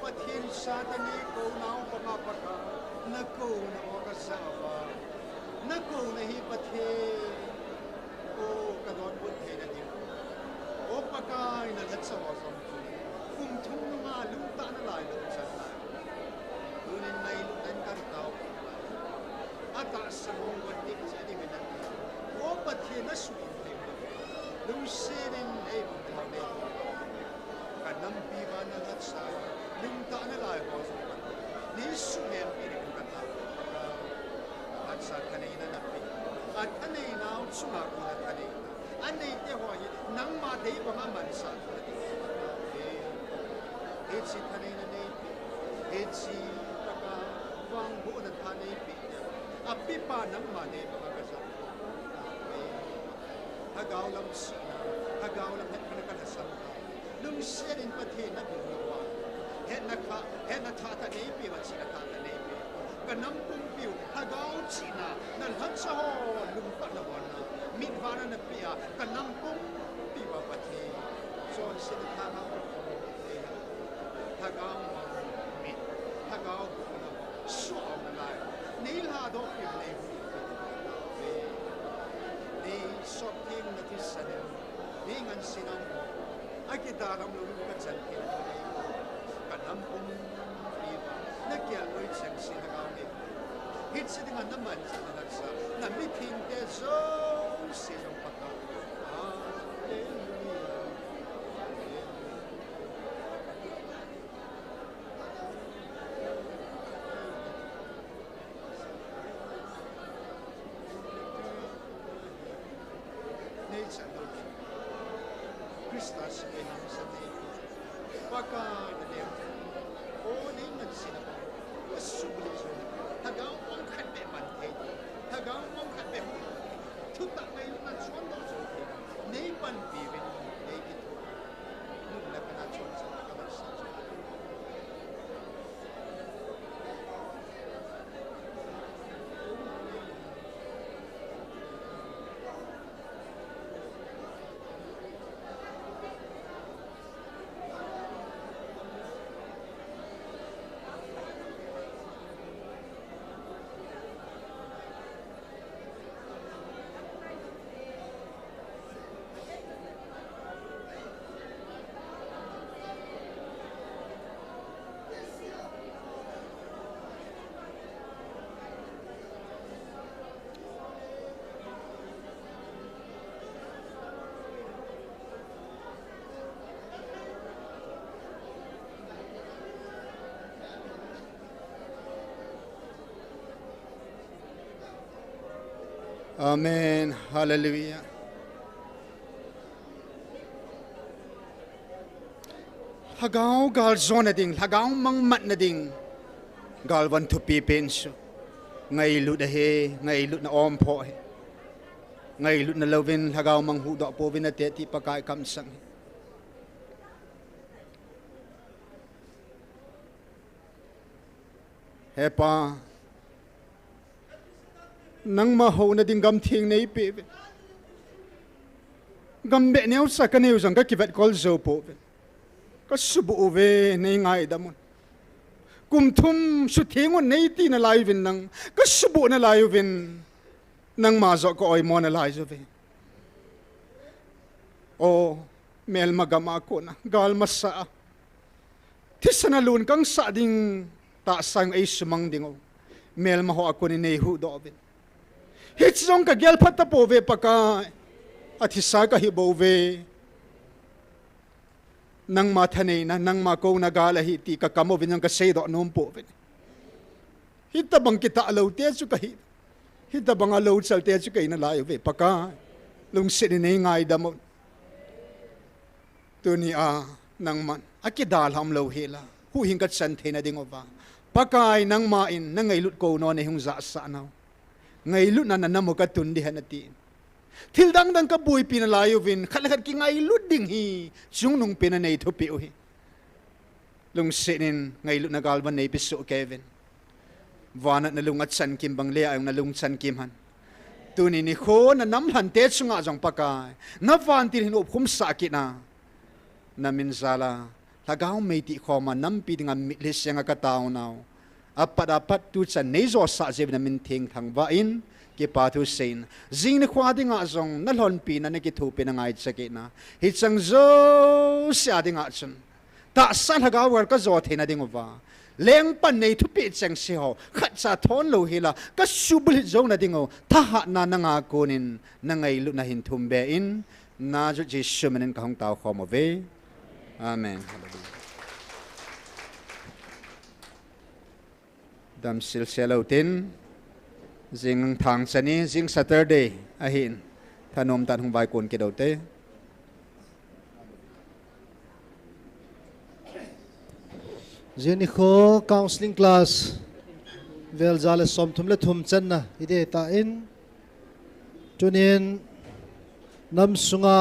Pathen chate nei kou nau panga Pakai, na kouna u kasa uva. Na kouna hi Pathen, o kadonbut theina diu. O Pakai nalhacha ho jong. Kum thum nunga lungtah nalai lou chan lai. Tunin nailutnan katao. Atahsan hung gon ding cheh dingin nati. O Pathen nasuhtheng lou. Lungset in eihung thangvah in. Kanampi uva nalhacha, lungtah nalai ho jong. Nei suhnem pi ding kati. Atahsa thaneina napeh. Athaneina u chunga kona thaneina. Aneite ho hi, nangma deibanga manchah thei ding. Hiche thaneina neipeh. Hiche taka vangbohna tha neipeh. Apepa nangma deibanga kaja. Lhagao lam chihna, lhagao lam hetphana kalhasam. Lungset in Pathen nabilna uva. Hetna kha, hetna thahtah neipeh uva, chihna thahtah neipeh. Kanam pumpiu, lhagao chihna, nalhacha ho, lungpatna bolna, mitvahna napeh a, kanam pumpiu a Pathen. Chonsetna thahat, lhagao Sop theng na thisan in, nei ngansi nau, akidalhah lou in kachan thei nau nei, kanam pumpi uva, nakial loi chengse Lhagao nei. Hiche dinga naman chan nasa, namithengte jouse jong Pakai. Hallelujah. Hallelujah. Nei chan lou. Christa sih nei nang sa nei. Pakai na nei. O nei nang sih na. Subu sih. Lhagao mang khat beh man thei. Lhagao mang khat beh. Thutah ngailutna chondoh thei. Nei panpi uvin, nei kithopi. Nunna kana chonse, kana sa. Amen. Hallelujah. Lhagao galjona ding, lhagao mangmatna ding, galvan thupi pen chu. Ngailut ahi, ngailutna omphoh ahi. Ngailutna louvin, lhagao mang huhdoh pouvin nate ti Pakai kamsang ahi. He Pa, nangma houna ding gamtheng neipeh uve. Gambeh neocha kanei u jong kakivetkol jou pouve. Kasuboh uve, nei ngaidam un. Kum thum sutheng un neiti nalai uvin lang, kasuboh nalai uvin. Nangma joh ka-oimo nalai uve. O, melma gam a kona, gal masa a, thisan a lungkang sah ding tahsa in eisumang ding u. Melma ho a konin neihuhdoh uvin. Hiche jong kagel phat tapouve Pakai. Athisa kahi bouve. Nangma thaneina, nangma kouna gal ahi ti kakam uvin jong kaseidoh nom pouve. Hitobang kitah lou te chu kahi. Hitobang a lou chal te chu kahi nalai uve Pakai. Lungset in nei ngaidam un. Tuni a nangman akidalhah lou hela, huhhing kachan theina ding uva, Pakai nangman nangailut kouna neihung jahsah nau. Ngailutna nanam u katun ding ahi nati. Thil dangdang kaboipi nalai uvin, khat le khat kingailut ding hi chungnung pen a neithupeh u hi. Lungset in ngailutna galvan neipe soh kei uvin. Van a nalung achan kim bang le a jong nalung chan kim hen. Tuni nikho nanam lhan te chunga jong Pakai, navantil hin opkhum sah kit na, namin jal a, lhagao mei tih khom a nampi dinga mitlhi seng a katao nau. Apat apat tuchan neijosah jeh uvin namin theng thangvah in, kipa thu seiyin. Jing nikho a dinga jong nalhonpina nakithopina ngaicha kit na. Hicheng jouse a dinga chun tahsa lhagao gal kajo theina ding uva, lengpan neithupeh chengse ho, khatcha thon lou hela, kasubulhit jouna ding u, thahatna nanga konin, nangailutna hin thum be in, Nazareth Jesu min in kahung tao khom uve. Amen. Hallelujah. Damsel sel lou tin, jing thangcha ni, jing Saturday ahin, thanom tah in hung vaikon kit u te. Jing nikho counseling class, vel ja le somthum le thum channa, hiding tan, tunin nam sunga